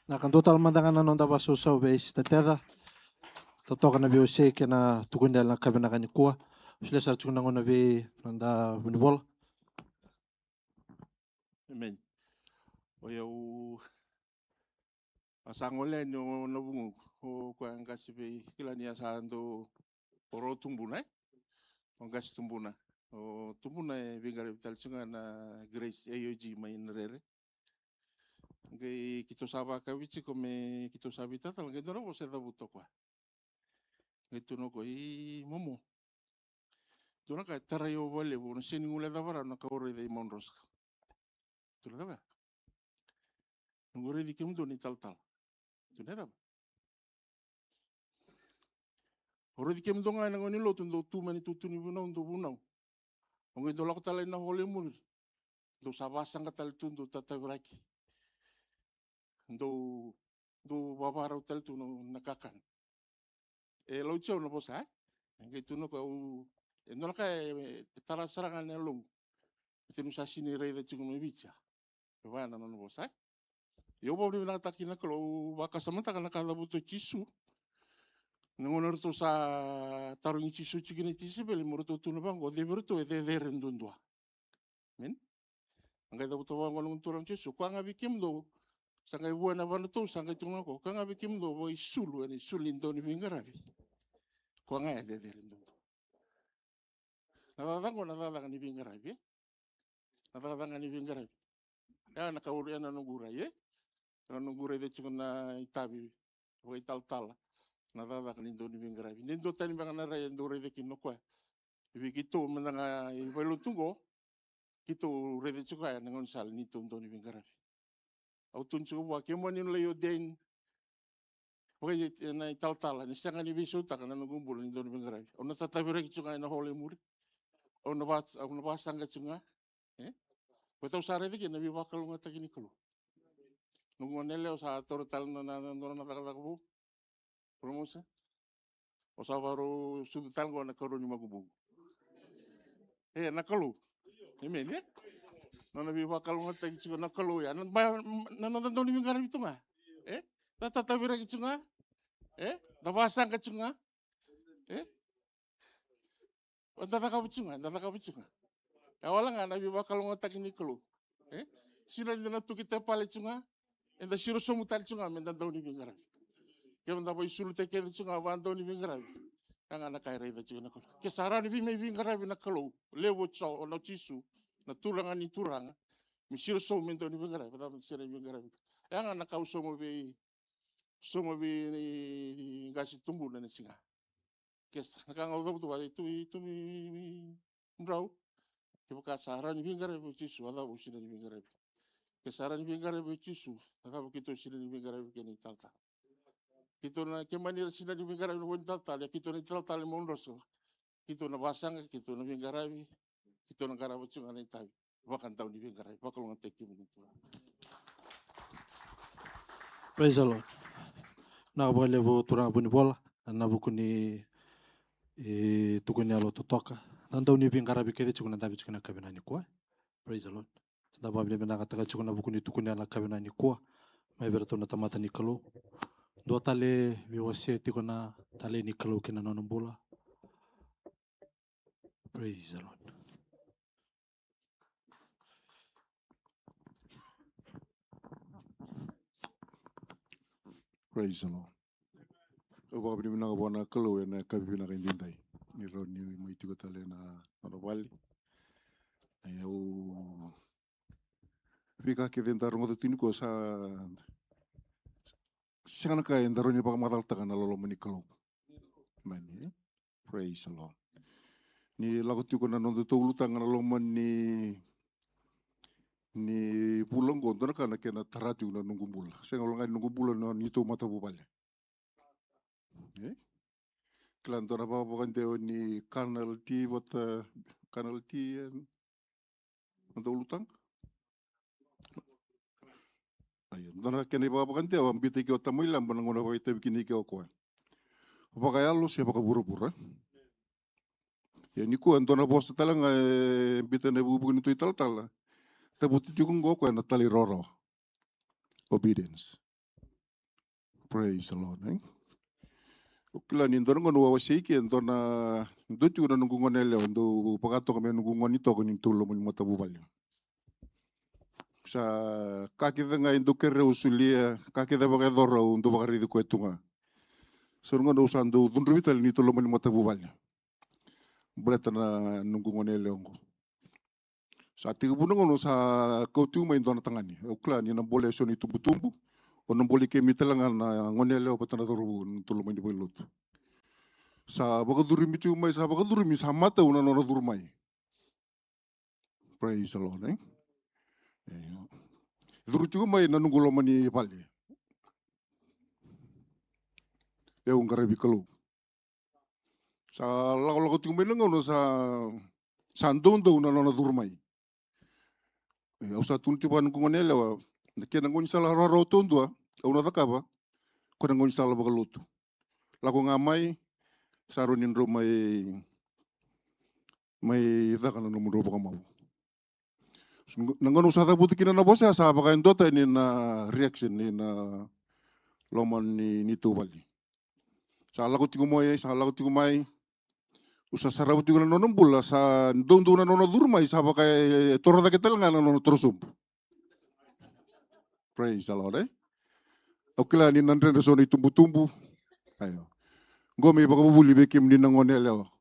Na ka dua tale mada ga na noda vakasausau vei Sister Tetha. Totoka na veiwasei kei na tukuni yalo na ka vinaka nikua. Au solia sara tiko na gauna vei noda vunivola. Amen. O yau, a sa gole yani o na vugoqu, o koya qase vei, kila ni a sa dau, o Ro Tubuna, e? O qase Tubuna. O Tubuna e veiqaravi tale tiko ga na Grace A O G mai Narere. Qai keitou sa vakayakavi tiko me keitou sa veitatala, qai dua na vosa e cavuta o koya. Qai tukuna o koya, i momo, dua na ka e tarai au vakalevu, au na sega ni guilecava rawa na ka au raica i Mount Rosa. Tukuna cava? Noqu raici kemudou na italatala. Tukuna cava? Au raici kemudou ga ena gauna ni lotu, dou tu mai na itutu ni vunau, dou vunau. Au qai dou lako tale ina hall e muri. Dou sa vasaqa tale tu, dou tataviraki. Dou, dou vavarau tale tu na, na kakana. E lauti au na vosa, e? E qai tukuna o koya, au, e dua na ka e, e tara sara ga na yaloqu. E tenu sa sini raica tiko mai Viti, e? E vaya na nona vosa, e? Ia au vakavinavinakataka kina na Kalou, au vakasamataka na ka cavuta o Jisu. Na gauna ratou sa tarogi Jisu tiko kina o Jeseveli, mo ratou tukuna vaqo, o cei vei ratou e cecere duadua. Amen. A qai cavuta vaqo na Gone Turaga o Jisu, koya ga vei kemudou, sa qai vua na vanatou, sa qai tukuna o koya, koya ga vei kemudou vakaisulu ena isulu ni dau ni veiqaravi. Koya ga e cecere duadua. Na cakacaka qo na cakacaka ni veiqaravi, e? Na cakacaka ni veiqaravi. E na ka au, e na noqu rai, e? Na noqu raica tiko na itavi vakaitalatala. Na cakacaka ni dau ni veiqaravi. Ni dua tani beka na rai e dau raica kina o koya. E vei keitou mada ga i vale lotu qo, keitou raica tiko ya na gaunisala ni tou dau ni veiqaravi. Au tukuna tiko vua, kemuni na lai ordain vakaitalatala, ni sega ni veisautaka na noqu bula ni dau ni veiqaravi. Au na tataviraki tiko ga ena hall e muri. Au na va, au na vasaqa tiko ga. E? Baleta au sa raica kina na veivakalougatataki ni Kalou. Noqu gone yalewa sa taura tale na, na, na, na cakacaka vou. Promotion. Au sa vakarau sucu tale qo na karua ni makubuqu. E, na Kalou. Amen, e? Nona veivakalougatataki tiko na Kalou ya. Na, na, na noda dau ni veiqaravi tu ga. E? Da tataviraki tu ga. E? Da vasaqa tu ga. E? Da cakava tu ga, da cakava tu ga. E wale ga na veivakalougatataki ni Kalou. E? Sega ni da na tuki tepale tu ga. Eda siro sobu tale tu ga me da dau ni veiqaravi. Kevaka da vaisulutaki kece tu ga vakadau ni veiqaravi. Ya ga na ka e raica tiko na Kalou. Ke sa rawa ni vei mai veiqaravi na Kalou. Levu oti so o na Jisu. Na Turaga ni turaga. Me siro sobu me dau ni veiqaravi. Vakacava siro ni veiqaravi. Ya ga na ka au sauma vei, sauma vei qase tubuna na siga. Ke sa na ka ga au cavutu vata, tu, tu mi, mi, mi drau. Kevaka sa rawa ni veiqaravi o Jisu, a cava au sega ni veiqaravi? Ke sa rawa ni veiqaravi o Jisu, a cava keitou sega ni veiqaravi kei na italatala? Keitou na, ke mani ra sega ni veiqaravi na vo ni talatala, keitou na italatala e mau drosa. Keitou na vasaqa, keitou na veiqaravi, keitou na qarava tiko ga na itavi. Vakadau ni veiqaravi, vakalougatataki kemuni Turaga. Praise the Lord. Na vakalevu Turaga Vunivola, na vuku ni, e, tukuni yalo totoka. Na dau ni veiqaravi kece tiko na davi tiko na kavi na nikua. Praise the Lord. Sa da vakavinavinakataka tiko na vuku ni tukuni yalo na kavi na nikua. Mai vei iratou na tamata ni Kalou. Dua tale veiwasei tiko na tale ni Kalou kei na nona bula. Praise the Lord. Praise the Lord. Au vakavinavinaka vua na Kalou ena yakavi vinaka edaidai. Ni rawa ni mai tiko tale ena nona vale. E, au veika kece eda rogoca tu nikua sa sega na ka eda rawa ni vakamacalataka na loloma ni Kalou. Mani, e? Praise the Lord. Ni lako tiko na nodatou ulutaga na loma ni, ni vula oqo, dua na ka na kena tara tiko na noqu bula. Sega wale ga ni noqu bula, na neitou matavuvale. E? Kila dua na vakavakadewa ni Colonel T vata, Colonel T, e, noda ulutaga. Io, dua na kena ivakavakadewa, a biuta kei o Tama i Laba na gauna vakaitavi kina kei o koya. Vakayalo se vakavuravura. Ia nikua e dua na vosa tale ga e biuta ena ivukevuke ni neitou italatala. Cavuta tiko oqo o koya na talairawarawa. Obedience. Praise the Lord, e? Au kila ni dua na gauna au a wasei ke, dua na, dua tiko na noqu gone yalewa, dau vakatoka me noqu gone toka ni neitou loma ni matavuvale. Sa ka kece ga e dau kerea au solia, ka kece vakayacora au dau vakaraici koya tu ga. So na gauna au sa dau cudruvi tale ni neitou loma ni matavuvale. Baleta na noqu gone yalewa oqo. Sa tekivu na gauna sa kau tiko mai dua na tagane. Au kila ni na bole e so na itubutubu, o na bole kemuni tale ga na gone yalewa vata na cauravou, na neitou loma ni valenilotu. Sa vakacurumi tiko mai, sa vakacurumi, sa matau na nona curu mai. Praise the Lord, e? Io. Curu tiko mai na noqu loma ni vale. Au qaravi Kalou. Sa lakolako tiko mai na gauna sa, sa doudou na nona curu mai. E, au sa tukuna tiko vua noqu gone yalewa, na kena gaunisala rawarawa duadua au na cakava, ko na gaunisala vakalotu. Lako ga mai, sa rawa ni drau mai, mai caka na nomudrau vakamau. Na gauna au sa cavuta kina na vosa ya, sa vaka e duatani na reaction ni na loma ni, ni neitou vale. Sa lako tiko mai, sa lako tiko mai. Au sa sarava tiko na nona bula, sa doudou na nona curu mai, sa vaka e toro cake tale ga na nona toro sobu. Praise the Lord, e? Au kila ni na dredre so na itubutubu. Io. Qo me ivakavuvuli vei kemuni na gone yalewa.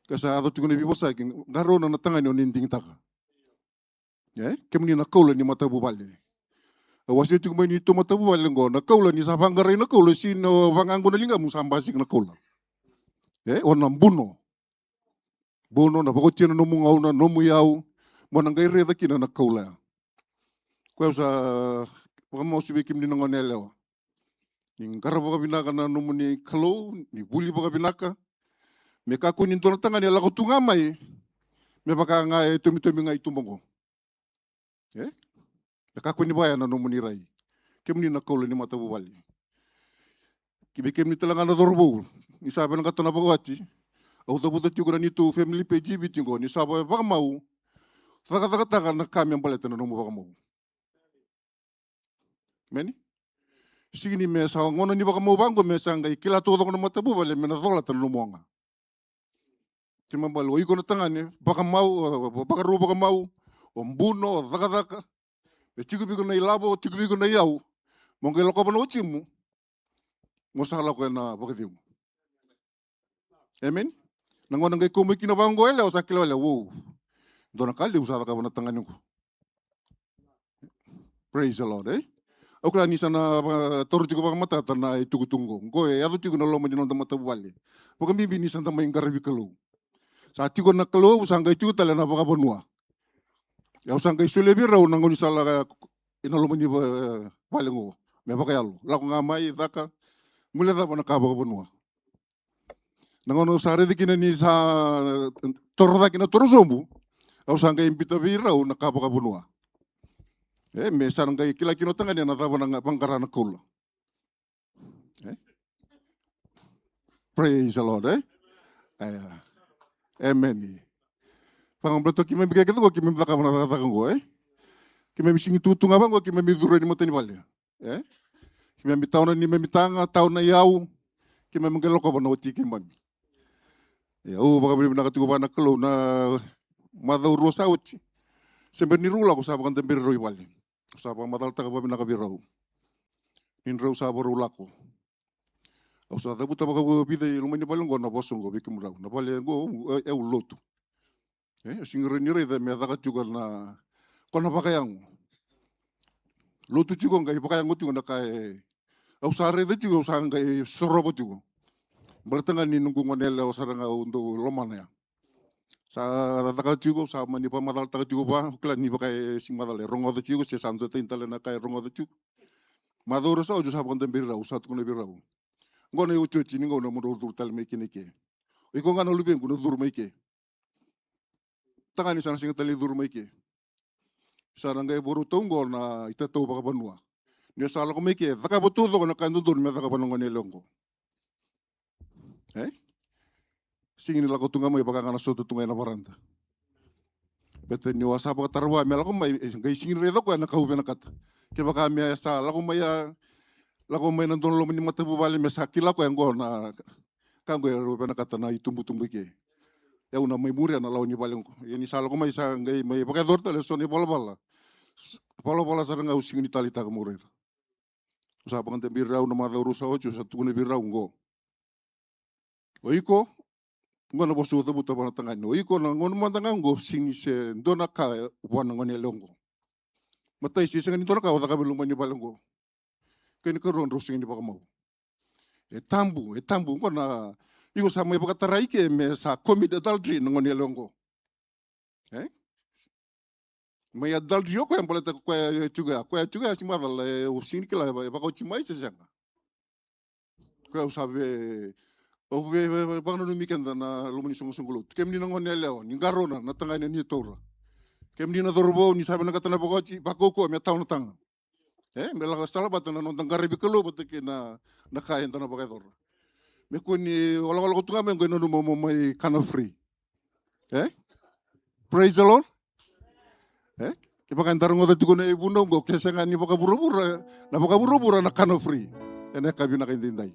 Ke sa yaco tiko na veivosaki, qarauna na tagane o ni digitaka. E? Kemuni na koula ni matavuvale. Au wasea tiko mai ni neitou matavuvale qo, na koula ni sa vaqarai na koula, sega ni vaqaqu na ligamu sa basika na koula. E? O na buno. Buno, na vakaotia na nomu gauna, nomu iyau, mo na qai raica kina na koula ya. Koya au sa vakamasu vei kemuni na gone yalewa. Ni qarava vakavinaka na nomuni Kalou, ni vuli vakavinaka. Me kakua ni dua na tagane e lako tu ga mai, me vaka ga e tomitomi ga i tuba qo. E? Me kakua ni vaya na nomuni rai. Kemuni na koula ni matavuvale. Ki vei kemuni tale ga na cauravou, ni sa vinakata na vakawati. Au cavuta tiko na neitou family page i Viti qo, ni sa va-, vakamau. cakacakataka na ka me baleta na nomu vakamau. Emeni? Sega ni me sa gauna ni vakamau vaqo me sa qai kila taucoko na matavuvale me na colata na nomu oga. Kena ibalebale o iko na tagane, vakamau, o, o, vakarau vakamau, o buno, o cakacaka. E tiko vei iko na ilavo, tiko vei iko na iyau. Mo qai lakova na watimu. Mo sa lako ena vakacegu. Emeni? Na gauna qai kau mai kina vaqo e lewa, sa kila o lewa, wow. Dua na ka levu sa cakava na tagane qo. Praise the Lord, eh? Au kila ni sa na va-, taura tiko vakamatata na itukutuku qo. Qo e yaco tiko na loma ni noda matavuvale. Vakabibi ni sa da mai qaravi Kalou. Sa tiko na Kalou, sa qai tiko tale na vakavanua. Au sa qai solia vei rau na gaunisala ena loma ni va-, vale qo. Me vakayalo. Lako ga mai, caka, guilecava na ka vakavanua. Na gauna au sa raica kina ni sa toro cake na toro sobu, au sa qai biuta vei rau na ka vakavanua. E, me sa na qai kila kina o tagane na cava na ga-, vaqara na koula. E? Praise the Lord, eh? Aya. Amen. Vakabaleta keimami kece qo, keimami cakava na cakacaka qo, eh? Keimami sega ni tutu ga vaqo, keimami curu ni matanivale. E? Keimami tawa na neimami taga, tawa na iyau, keimami qai lakova na wati keimami. E, au vakavinavinaka tiko vua na Kalou na macawa rua sa oti. Se bera ni rau lako, sa vakadaberi rau i vale. Au sa vakamacalataka vakavinaka vei rau. Ni drau sa vakarau lako. Au sa cavuta vakavica i loma ni vale qo na vosa qo vei kemudrau. Na vale qo, e, e, au lotu. E, au sega ni raica me caka tiko na, ko na vakayago. Lotu tiko qai vakayago tiko na ka e, au sa raica tiko, au sa qai sorova tiko. Baleta ga ni noqu gone yalewa sara ga au dau lomana ya. Sa caka tiko, sa mani vakamacalataka tiko vua, au kila ni vaka e sega ni macala e rogoca tiko, se sa dua tani tale na ka e rogoca tiko. Macawa rua sa oti au sa vakadaberi rau, sa tukuna vei rau. Qo na iotioti ni gauna mo drau curu tale mai kina i ke. O iko ga na luvequ na curu mai ke. Tagane sa na sega tale ni curu mai ke. Sa na qai vakarau tau qo na itatau vakavanua. Ni o sa lako mai ke, cakava taucoko na ka e dodonu me cakava na gone yalewa qo. E? Sega ni lako tu ga mai vaka ga na sota tu ga ena varada. Baleta ni o a sa vakatara vua me lako mai, e qai sega ni raica o koya na ka au vinakata. Kevaka me sa lako mai a, lako mai na dua na loma ni matavuvale me sa kila o koya qo na ka qo e rau vinakata na itubutubu i ke. E, au na mai muria na lawa ni vale qo. Ia ni sa lako mai sa qai mai vakayacora tale eso na ivalavala. S-, valavala sara ga au sega ni taleitaka meu raica. Au sa vakadaberi rau na macawa rua sa oti, au sa tukuna vei rau qo. O iko, qo na vosa au cavuta vua na tagane. O iko na gauna mada ga qo sega ni se dua na ka vua na gone yalewa qo. Matai, se sega ni dua na ka o cakava e loma ni vale qo. Kena ikarua, drau sega ni vakamau. E tabu, e tabu, qo na, iko sa mai vakatara i ke me sa commit adultery na gone yalewa qo. E? Mai adultery o koya baleta o koya e tiko ya, o koya e tiko ya sega ni macala, e, au sega ni kila, e vakaoti mai se sega. O koya au sa vei, au vei, vei, vei, vakananumi keda na loma ni soqosoqo lotu. Kemuni na gone yalewa, ni qarauna na tagane ni taura. Kemuni na cauravou, ni sa vinakata na vakaoti, vakaukauwa me tawa na taga. E, me lako sala vata na noda qaravi Kalou vata kei na, na ka eda na vakayacora. Me kua ni walakolako tu ga mai qo, nanuma mo mai kana free. E? Praise the Lord. E? Kevaka eda rogoca tiko na ivunau qo, ke sega ni vakavuravura, na vakavuravura na kana free. Ena yakavi vinaka edaidai.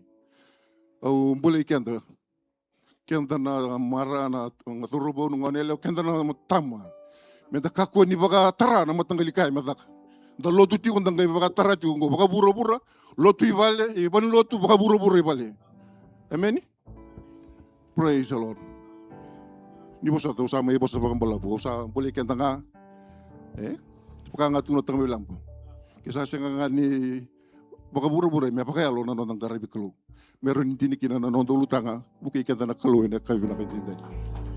Au bolei keda. Keda na marama, na cauravou, na gone yalewa, keda na tama. Meda kakua ni vakatara na mataqali ka me caka. Da lotu tiko, da qai vakatara tiko qo vakavuravura, lotu i vale, i valenilotu, vakavuravura i vale. Emeni? Praise the Lord. Ni vosota, au sa mai vosa vakabalavu, au sa bolei keda ga. E? Vaka ga tukuna o Tamai Laba. Ke sa sega ga ni vakavuravura, me vakayalo na noda qaravi Kalou. Me rawa ni dina kina na noda ulutaga, vukei keda na Kalou ena yakavi vinaka edaidai.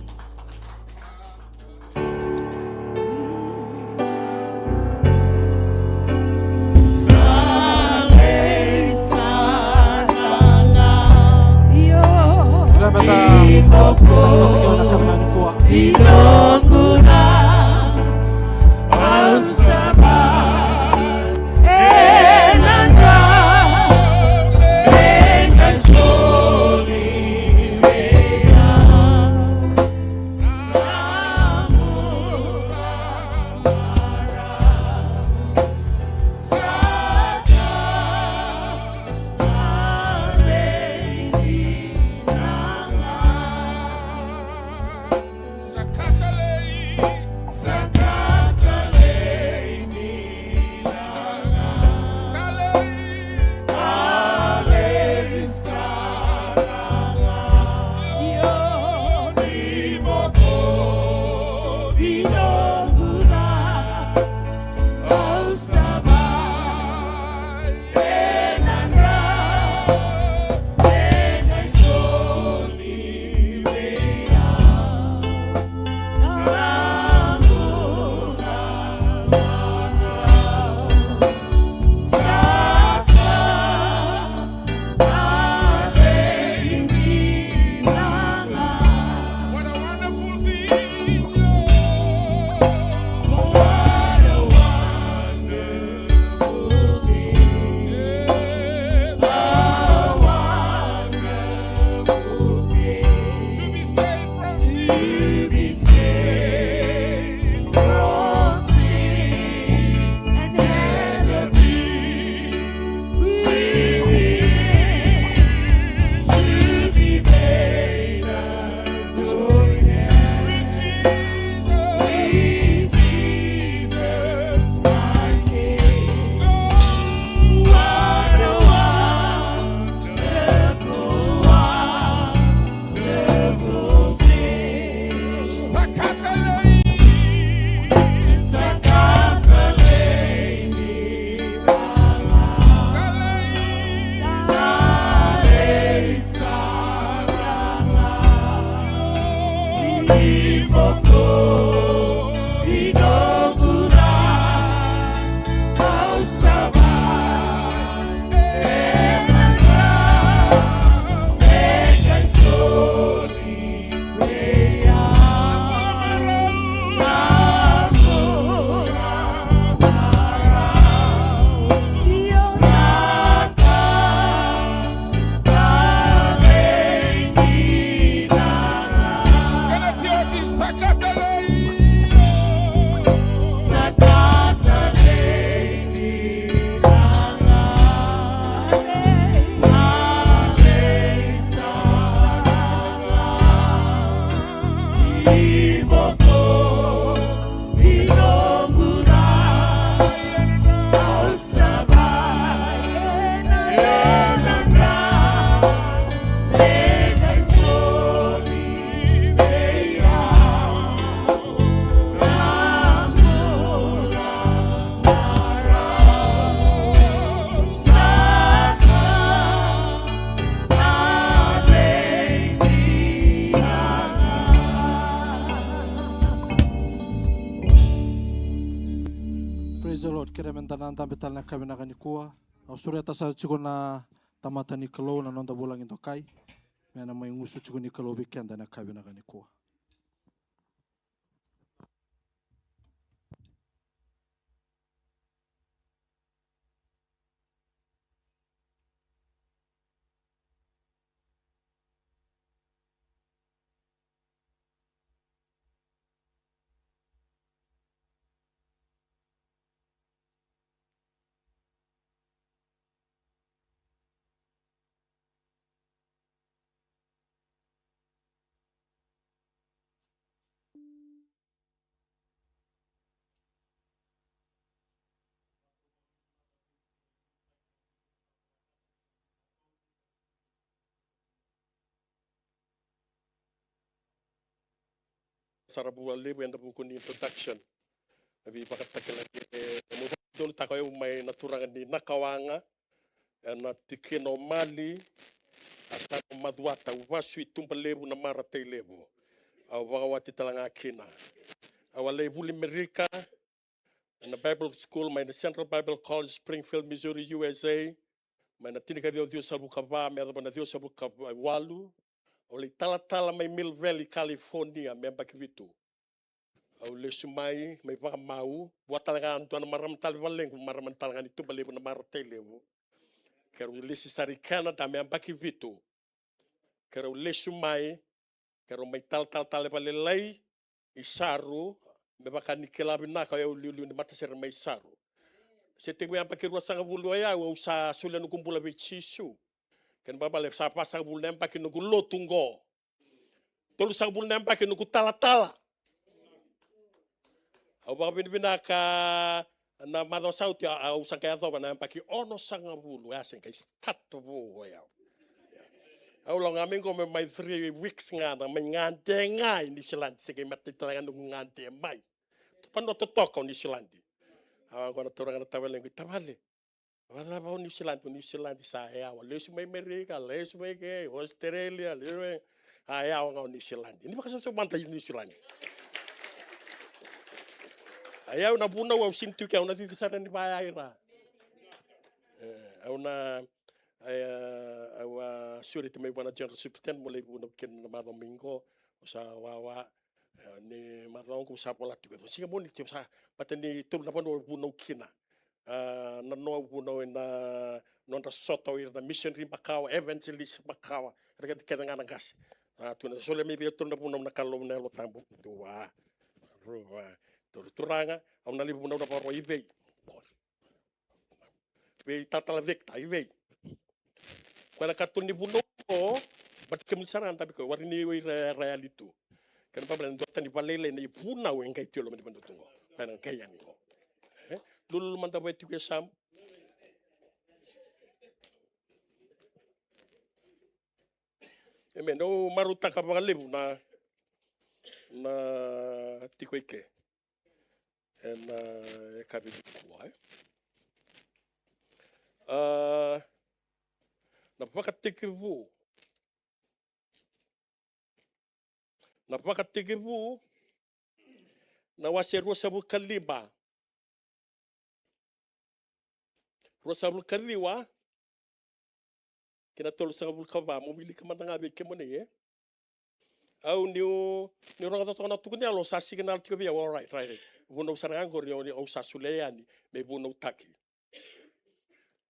What a wonderful thing. What a wonderful thing. Yes. A wonderful thing. To be saved from sin. To be saved from sin. And have the peace. We need to be made a joint heir with Jesus, with Jesus, my King. What a wonderful, wonderful thing. Sakata lei. Sakata lei. Praise the Lord. Kerea meda na dabe tale na yakavi vinaka nikua. Au sureta sara tiko na tamata ni Kalou, na noda vulagi dokai, me na mai gusu tiko ni Kalou vei keda na yakavi vinaka nikua. Sara vua levu ena vuku ni introduction. Na veivakatakilai, e, e, mo vakadonutaka o yau mai na turaga ni Nakawaqa, ena tikina o Mali, a sa na macuata, au vasu i Tuba Levu, Namara, Tailevu. Au vakawati tale ga kina. Au a lai vuli Merika, ena Bible School, mai na Central Bible College, Springfield, Missouri, U S A, mai na tinikaciwa ciwasagavulu ka va me yacova na ciwasagavulu ka walu. Au lai talatala mai Mill Valley, California, me yabaki vitu. Au lesu mai, mai vakamau, vua tale ga dua na marama tale valequ, marama tale ga ni Tuba Levu, Namara, Tailevu. Keirau lesi sara i Canada, me yabaki vitu. Keirau lesu mai, keirau mai talatala tale vakalailai i Saru, me vaka ni kila vinaka o yau liuliu ni matasere mai Saru. Se tekivu yabaki ruasagavulu o yau, au sa solia noqu bula vei Jisu. Kena ibalebale sa vasagavulu na yabaki noqu lotu qo. Tolusagavulu na yabaki noqu talatala. Au vakavinavinaka na macawa sa oti, a, au sa qai yacova na yabaki onosagavulu, e a se qai start vou o yau. Au lako ga mai qo me mai three weeks ga na mai gade ga i Niusiladi, se qai mata tale ga noqu gade mai. Vanua totoka o Niusiladi. Au a qo na turaga na tavale qo, tavale. Vacava o Niusiladi, o Niusiladi sa yawa. Lesu mai Merika, lesu mai ke, Australia, lesu mai. A yawa ga o Niusiladi. Ni vakasausa mada i Niusiladi. A yau na vunau au sini tu ke, au na cici sara ni vaya ira. E, au na, e, au a sureti mai vua na General Superintendent mo lai vunau kina na macawa mai qo, au sa wawa, e, ni macawa qo au sa vola tiko. Siga Moniti au sa, baleta ni tolu na vanua au vunau kina. A, na noa au vunau ena nodra sota o ira na missionary makawa, evangelist makawa, era kece kece ga na qase. A, tu na solia mai vei au tolu na vunau na Kalou na Yalo Tabu. Dua, rua, tolu. Turaga, au na lai vunau na varo i vei? Vei Tatala Victor, i vei? Koya na katolu ni vunau qo, baleta kemuni sara ga dabe koya, warai ni o ira era yali tu. Kena ibalebale dua tani valailai na ivunau e qai tu e loma ni vanua tu qo. Koya na qai yani qo. E? Lululu mada vaya tiko e yasamu. Amen. Au marautaka vakalevu na, na tiko i ke. Ena, e, ka vei nikua, e. A, na vakatekivu. Na vakatekivu, na wase ruasagavulu ka lima. Ruasagavulu ka ciwa, kei na tolusagavulu ka va, mo wilika mada ga vei kemuni, e. Au niu, niu rogoca toka na tukuni yalo, sa signal tiko vei au, all right, right, right. Vunau sara ga qori, au, au sa solia yani me vunautaki.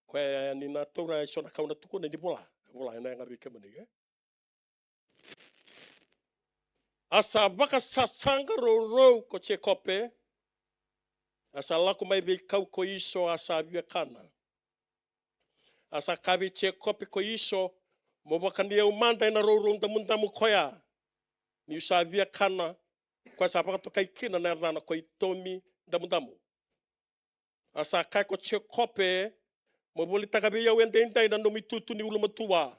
Koya ni na taura e so na ka au na tukuna ni vola, vola ena yaga vei kemuni, e. A sa vakasasaqa rourou ko Jekope, a sa lako mai veikau ko Iso, a sa via kana. A sa kaya vei Jekope ko Iso, mo vakani au mada ena rourou damudamu koya, niu sa via kana. Koya sa vakatokai kina na yacana ko Itomi Damudamu. A sa kaya ko Jekope, mo volitaka vei au edaidai na nomu itutu ni ulumatua.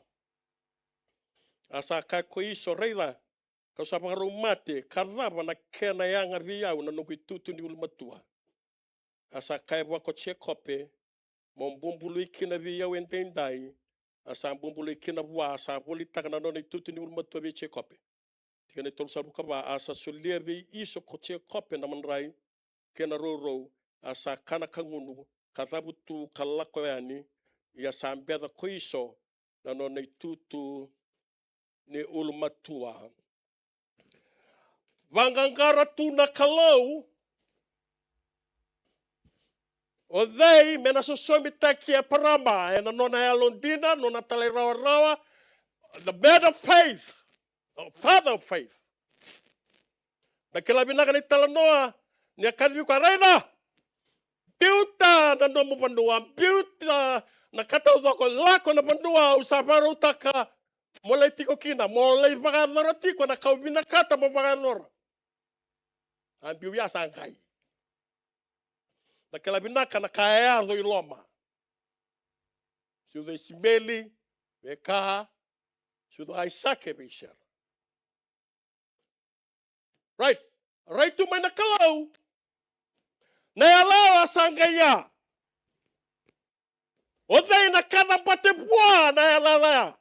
A sa kaya ko Iso, raica, kau sa vakarau mate, ka cava na kena yaga vei au na noqu itutu ni ulumatua? A sa kaya vua ko Jekope, mo bubului kina vei au edaidai. A sa bubului kina vua, a sa volitaka na nona itutu ni ulumatua vei Jekope. Tikina e tolusagavulu ka va, a sa solia vei Iso ko Jekope na madrai kei na rourou, a sa kana ka gunu, ka cavutu, ka lako yani, ia sa beca ko Iso na nona itutu ni ulumatua. Vaqaqara tu na Kalou, o cei me na sosomitaki Eparama ena nona yalodina, nona talairawarawa, the man of faith, the father of faith. Na kila vinaka na italanoa, ni a kaci vei koya, raica, biuta na nomu vanua, biuta na ka taucoko, lako na vanua au sa vakarautaka mo lai tiko kina, mo lai vakayacora tiko na ka au vinakata mo vakayacora. A biu ya sa qai. Na kila vinaka na ka e yaco i loma. Sucu o Isimeli vei Ka, sucu o Aisake vei Sera. Right. Rai tu mai na Kalou. Na yalawa sa qai ya. O cei na kaca bate vua na yalayala ya?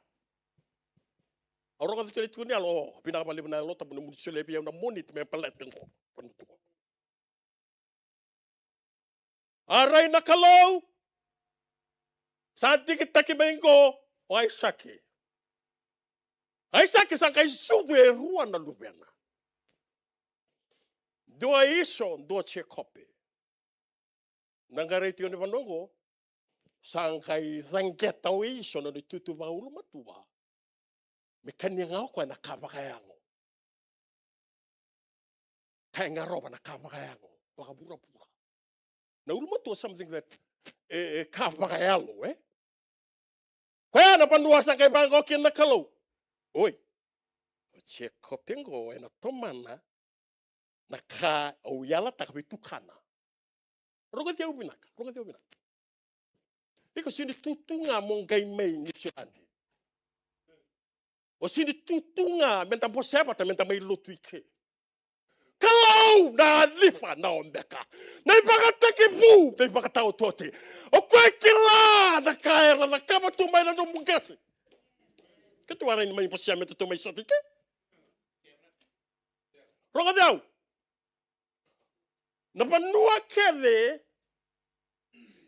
Au rogoca tiko na itikotiko ni yalo, o, vinaka vakalevu na Yalo Tabu nomuni solia vei au na Moniti me baleta qo. A rai na Kalou, sa digitaki mai qo o Aisake. Aisake sa qai sucu e rua na luvena. Dua Iso, dua Jekope. Na qai rai tiko ni vanua oqo, sa qai caqeta o Iso na nona itutu vakaulumatua me kania ga o koya na ka vakayago. Ka e garova na ka vakayago, vakavuravura. Na ulumatua something that e, e ka vakayalo, e? Koya na vanua sa qai vaqo kina na Kalou. Oi, o Jekope qo ena tomana na ka au yalataka vei tukana. Rogoci au vinaka, rogoci au vinaka. Iko sini tu tu ga mo qai mai Niusiladi. O sini tutu ga me da bose vata me da mai lotu i ke. Kalou na Alifa na Omeka, na ivakatekivu na ivakataotioti. O koya e kila na ka era cakava tu mai na nomu qase. Keitou a rai ni mai bosea me datou mai sota i ke. Rogoci au. Na vanua kece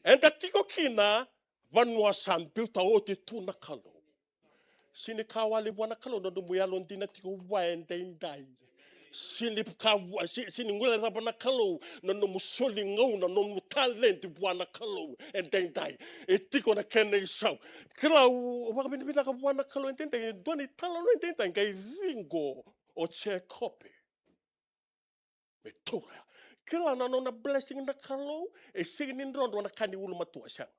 eda tiko kina, vanua sa biuta oti tu na Kalou. Sini ka wale vua na Kalou na nomu yalodina tiko vua edaidai. Sini ka vua, si-, sini guilecava na Kalou na nomu soli gauna, na nomu talenti vua na Kalou edaidai. E tiko na kena isau. Kila, au vakavinavinaka vua na Kalou edaidai, e dua na italanoa edaidai, qai ciqo o Jekope. Me taura ya. Kila na nona blessing na Kalou, e sega ni drodro na ka ni ulumatua, e sega.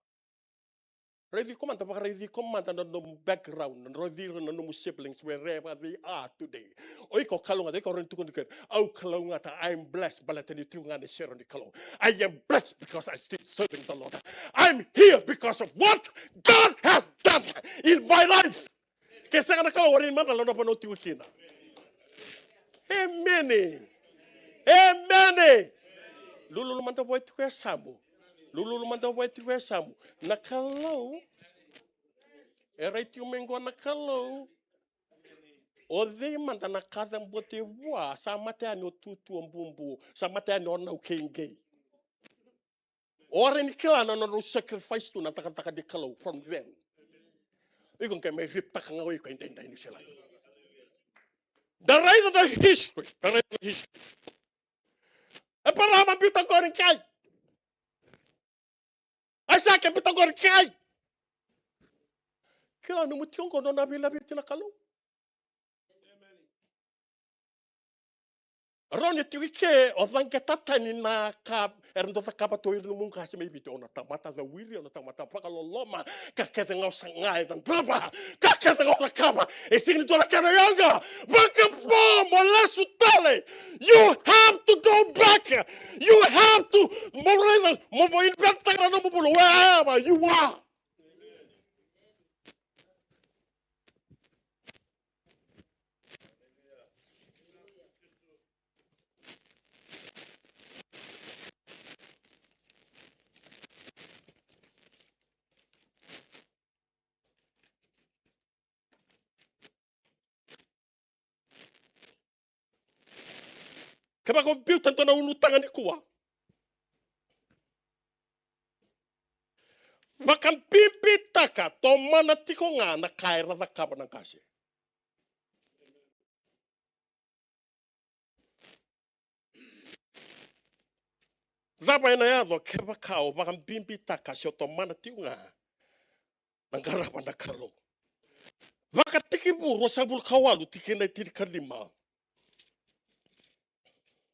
Raici iko mada, vakaraici iko mada na nomu background, na raici ira na nomu siblings wherever they are today. O iko kalougata, iko rawa ni tukuna, au kalougata, I'm blessed, baleta ni tiko ga na sere ni Kalou. I am blessed because I still serving the Lord. I'm here because of what God has done in my life. Ke sega na Kalou, o rawa ni macala na vanua o tiko kina. Emeni. Emeni. Lululu mada vua e tiko e yasamu. Lululu mada vua e tiko e yasamu. Na Kalou. E rai tiko mai qo na Kalou. O cei mada na kacabote vua, sa mate yani o Tutu, o Bubu, sa mate yani o Nau kei Qei. O rawa ni kila na nodrau sacrifice tu na cakacaka ni Kalou from them. Iko qai mai riptaka ga o iko edaidai ni sila. Da raica na history, da raica na history. Eparama biuta qori kai. Aisake biuta qori kai. Kila nomu tiko qo nona veilaveti na Kalou. Rawa ni tiko i ke o caqeta tani na ka era dau cakava tu o ira nomu qase mai Viti. O na tamata cawiri, o na tamata vakaloloma, ka kece ga o saga e cadrava, ka kece ga o cakava. E sega ni dua na kena yaga. Vakavo mo lesu tale. You have to go back. You have to mo raica, mo, mo invest-taka na nomu bula wherever you are. Kevaka o biuta dua na ulutaga nikua, vakabibitaka, tomana tiko ga na ka era cakava na qase. Cava ena yaco kevaka o vakabibitaka se o tomana tiko ga na qarava na Kalou? Vakatekivu ruasagavulu ka walu, tikina e tinikalima.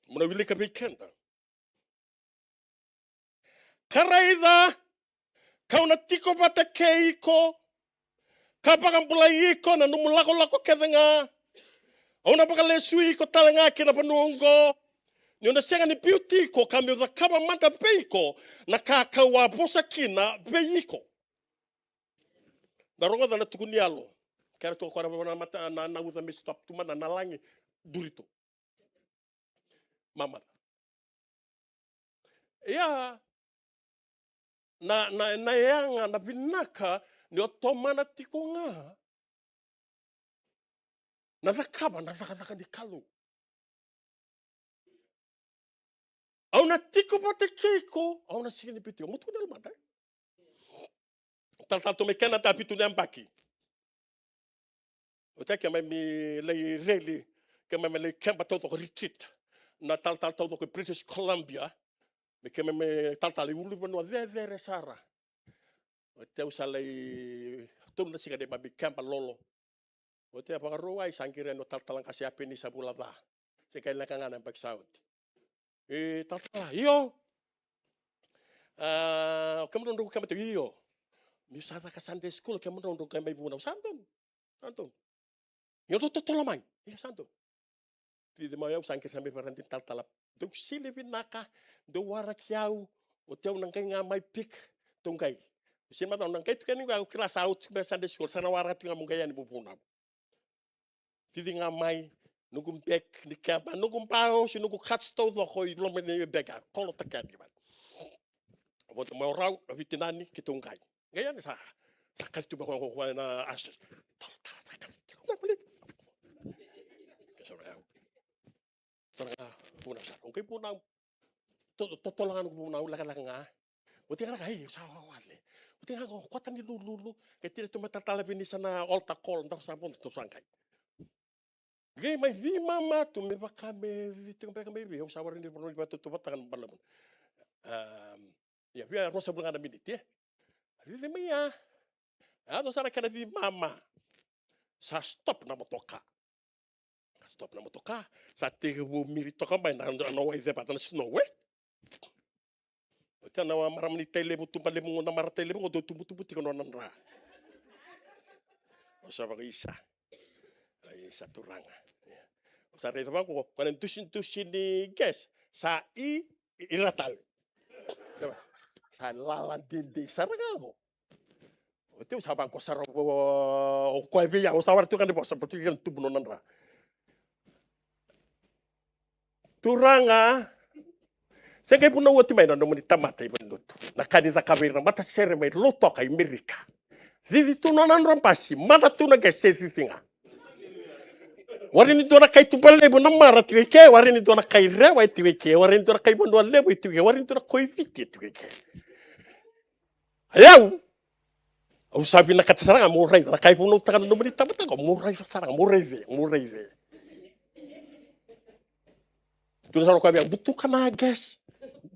Mo na wilika vei keda. Ka raica, kau na tiko vata kei iko, ka vakabulai iko na nomu lakolako kece ga. Au na vakalesui iko tale ga ki na vanua oqo, niu na sega ni biuti iko, ka meu cakava mada vei iko na ka kau a vosa kina vei iko. Da rogoca na tuku ni yalo. Kera tu o koya na, na, na, na uca me stop tu mada na lagi, duri tu. Mamaca. Ia, na, na, na yaga, na vinaka ni o tomana tiko ga na cakava na cakacaka ni Kalou. Au na tiko vata kei iko, au na sega ni biuti iko. Mo tukuna mada, e? Talatala tu mai Canada, vitu na yabaki. Oti ya keimami lai rally, keimami lai keba taucoko, retreat. Na talatala taucoko i British Columbia. Me keimami talatala i ulunivanua cecere sara. Oti au sa lai, tolu na siga neimami keba lolo. Oti a vakarau, ai sa qiri yani o talatala qase, a peni sa vula ca. Se qai leka ga na yabaki sa oti. E talatala, io. A, o kemudrau drau keba tiko, io. Niu sa caka Sunday school, o kemudrau drau qai mai vunau. Sa donu. Sa donu. Io, drau totolo mai. Io, sa donu. Cici mai au, sa qiri sa mai vakarau ni talatala. Dou sili vinaka, dou waraki au, oti au na qai ga mai pick, dou qai. Sili mada, au na qai tu yani qo, au kila sa oti me Sunday school, sa na waraka tiko ga mo qai yani mo vunau. Cici ga mai, noqu bag ni keba, noqu baosi, noqu kats taucoko i loma ni bag, a kolota kea ni vale. Vodo mai o rau, a vitinani, keitou qai. Qai yani sa, sa kaci tu mai ko, ko, ko na ashes. Tala, tala, tala, tala, tala, tala, tala. Ke sa rau. Tala ga, vunau sa, o qai vunau. To, to, totolo ga noqu vunau, lakalaka ga. Oti ga na ka, ei, sa wawale. Oti ga ko, kota ni lululu. Ke tira tu mai talatala Vinisa na altar call, dau sa vodo, tou sa qai. Qai mai veimama tu me vaka me cici tiko beka mai vei, au sa warai ni vanua ni vakatautauvatataka na balavu. Am, ia, via ruasagavulu ga na miniti, e. Cici mai ya. A, yaco sara na kena veimama. Sa stop na motoka. Stop na motoka. Sa tekivu miri toka mai na, na, na wai cevata na snow, e. Oti na marama ni Tailevu, tuba levu, na mara Tailevu, qo dau tubutubu tiko nona dra. Au sa vakaisa. Isa turaga. Ia. Au sa raica vaqo, ko na dusidusi ni gas. Sa i, i, ira tale. Sa lala dede sara ga qo. Oti au sa vaqo sara o, o koya vei au, au sa wara tu ga ni vosa, batu ga ni tubu nona dra. Turaga, se qai vunau oti mai na nomuni tamata i valelotu. Na ka ni cakava ira na matasere mai Lautoka i Merika. Cici tu nona dra basi, maca tu na qai se cici ga. Warai ni dua na kai tuba levu na mara tiko i ke, warai ni dua na kai rewa e tiko i ke, warai ni dua na kai vanua levu e tiko i ke, warai ni dua na koiviti e tiko i ke. Ia, au sa vinakata sara ga meu raica na ka e vunautaka na nomuni tamata qo, meu raica sara ga, meu raice, meu raice. Tukuna sara o koya vei au, butuka na gas.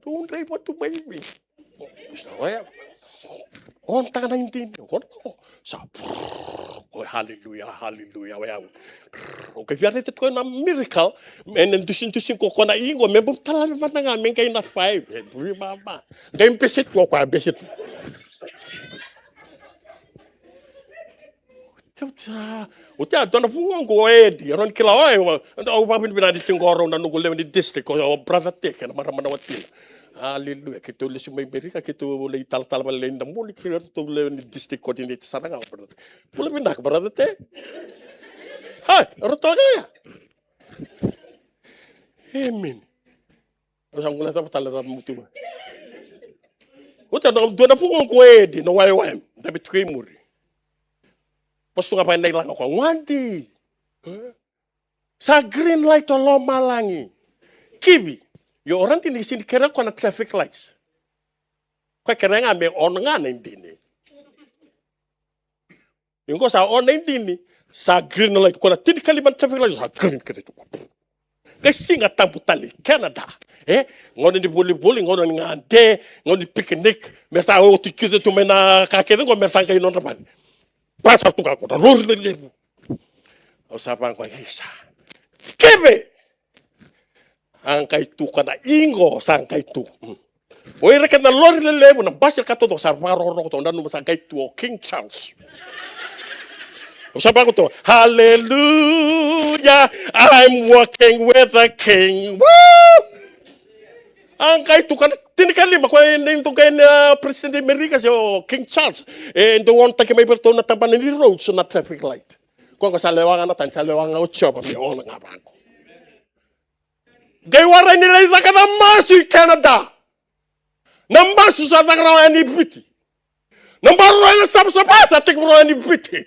Dou draiva tu mai vei. Sa oya. Ontaka na idini. Sa, o, haleluya, haleluya, oya. O kai via raica tu koya na miracle, me na dusidusi ko ko na iqo, me bau tala me mada ga, me qai na five, e dui mama. Qai bese tu o koya, bese tu. Teu sa, o tea dua na vugoqu o Edi, e rau ni kila o e, au vakavinavinaka ni tiko rau na noqu lewe ni district, o brother Te kei na marama na watina. Aleluya, keitou lesu mai Merika, keitou lai talatala vale lai Namoli, kei ratou lewe ni district coordinator sara ga o brother Te. Bula vinaka brother Te. Hai, ratou ga ya. Amen. Au sa gula cava tale cava mutu mai. Oti na dua na vugoqu o Edi na Y O M, dabe tu kei muri. Vosa tu ga vaka na ilaga o koya, Wadi. Sa green light o lomalagi. Kivi. Io, o Radini sini kerea koya na traffic lights. Koya kerea ga me on ga na idini. Iqo sa on na idini, sa green light, ko na tinikalima na traffic light, sa green kece tu. Qai Siga Tabu tale, Canada. E, gauna ni volivoli, gauna ni gade, gauna ni picnic, me sa oti kece tu mai na ka kece qo, me sa qai nodra vale. Pasa tu ga ko na lori lelevu. Au sa vaqo, isa. Keve! A qai tu ka na iqo, sa qai tu. Mm. O ira kece na lori lelevu, na basi, ka taucoko sa vakarokoroko toka, nanuma sa qai tu o King Charles. O sa vakarokoroko toka, "Hallelujah, I'm walking with the King." Woo! A qai tu ka na tinikalima, ko e nei tu ka na president Amerika se o King Charles. E dau ontaki mai vei ratou na tabana ni roads na traffic light. Ko qo sa lewa ga na tani, sa lewa ga o Jiova me ola ga vaqo. Qai warai ni lai caka na masu i Canada. Na masu sa caka rawa yani i Viti. Na maroroya na savasava sa tekivu rawa yani i Viti.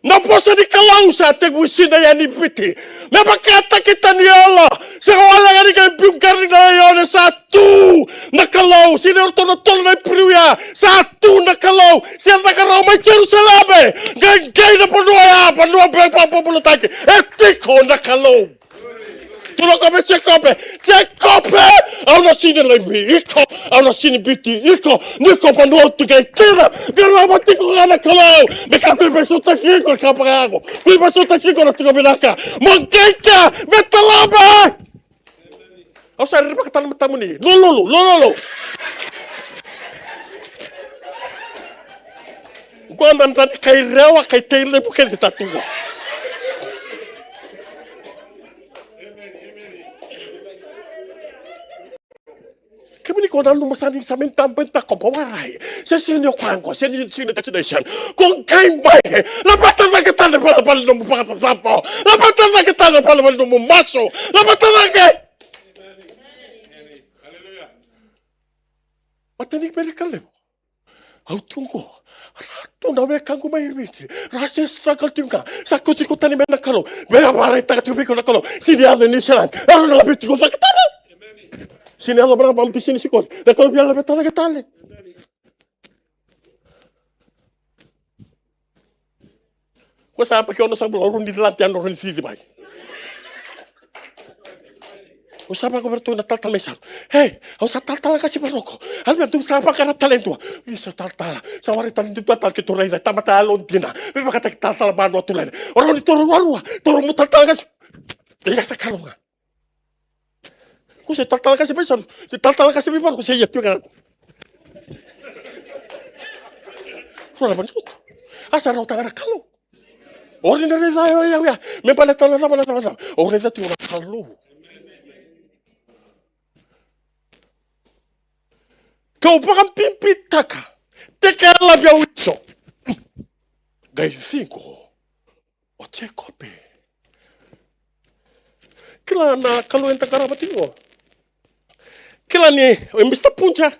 Na vosa ni Kalou sa tekivu sinai yani i Viti. Me vakataki Taniela. Sa wale ga ni qai biu qara ni laione sa tu na Kalou. Sinai o ratou na tolu na Iperiu ya. Sa tu na Kalou. Sa caka rawa mai Jerusaleme. Qai qai na vanua ya, vanua vakabobulataki. E tiko na Kalou. Tukuna o koya vei Jekope, Jekope, au na sini laivi iko, au na sini biuti iko, ni ko vanua au tu kei kina, qarauna tiko ga na Kalou, me kakua ni veisautaki iko na ka vakayago, kakua ni veisautaki iko na tiko vinaka, mo qai kea, me talava. Au sa rerevaka tale na matamuni, lululu, lululu. Qo na dra ni kai rewa, kai tei levu kece ka tu qo. Kemuni Ko nanuma sa ni sa mai dabe ni takoba, warai. Se sega ni o koya qo, se ni sega ni destination. Ko qai mai. Laveta cake tale na valevale ni nomu vakacacabo. Laveta cake tale na valevale ni nomu masu. Laveta cake. Matai ni Amerika levu. Au tu qo. Ra tu na wekaqu mai Viti. Ra se struggle tiko ga. Sa kauti iko tani mai na Kalou. Me ra vakaraitaka tiko vei iko na Kalou. Sega ni yaco e New Zealand. Era na laveti iko cake tale. Sega ni yaco vaka na bisinisi qori. Na Kalou via laveta cake tale. Ko sa yabaki onosagavulu, o rau ni lati yani, o rau ni cici mai. Au sa vaqo vei ratou na talatala mai Salu. Ei, au sa talatala qase varoko. Au via dou sa vaqara tale e dua. Ia sa talatala. Sa warai tale e dua tale keitou raica e tamata yalodina. Me vakataki talatala vanua tu lailai. O rau ni toro ruarua. Toro mu talatala qase. Ia sa Kalou ga. Ko se talatala qase mai Salu, se talatala qase mai Varo, ko se ia tu ga ko. Rua na vani kutu. A sa rautaka na Kalou. O ri na raica o yau ya. Me baleta na cava, na cava, na cava. O raica tu na Kalou. Kau vakabibitaka. Teka e lavi au iso. Qai ciqo. O Jekope. Kila na Kalou eda qarava tiko. Kila ni o Mister Punja.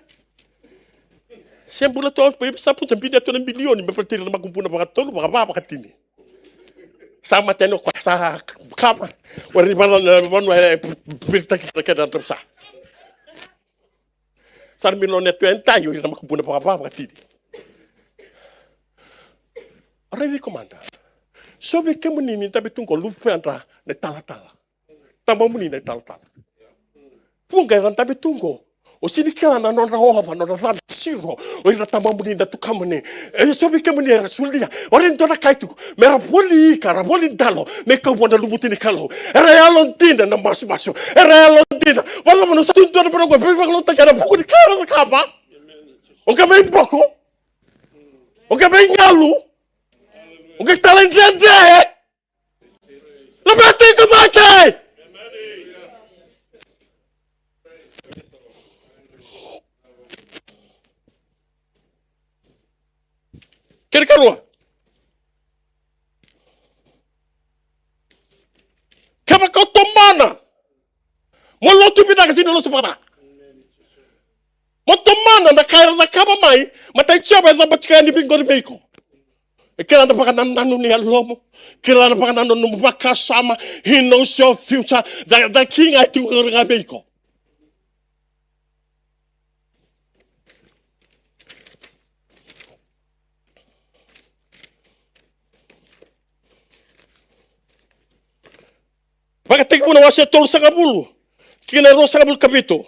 Se bula tu o Mister Punja, binia tu na milioni me vakatiri na makubuna vakatolu, vakava, vakatini. Sa mate yani o koya, sa kava. Warai ni vanua e viritaki na kena sa. Sa na milionea tu e dai o ira na makubuna vakava, vakatini. Raici komada. So vei kemuni ni dabe tu qo, luvedra na italatala. Tamamuni na italatala. Vuqa era dabe tu qo. O sega ni kila na nodra oca, nodra cabe siro. O ira tamamuni na tukamuni. E so vei kemuni era solia. O ira dua na ka e tiko. Me ra voli ika, ra voli dalo. Me kau vua na lumuti ni Kalou. Era yalodina na masumasu. Era yalodina. Vacava na sa tu dua na vanua qo, veivakalotutaki ena vuku ni ka era cakava. O qai veiboko. O qai veigalu. O qai talaidredre. Laveta iko cake. Kena karua. Kevaka o tomana. Mo lotu vinaka, sega ni lotu vakaca. Mo tomana na ka era cakava mai, matai Jiova e caba tiko yani vei qori vei iko. E kila na vakanananu ni yalomu, kila na vakanananu nomu vakasama, he knows your future, the, the king e tiko qori ga vei iko. Vakatekivu na wase e tolusagavulu, tikina e ruasagavulu ka vitu.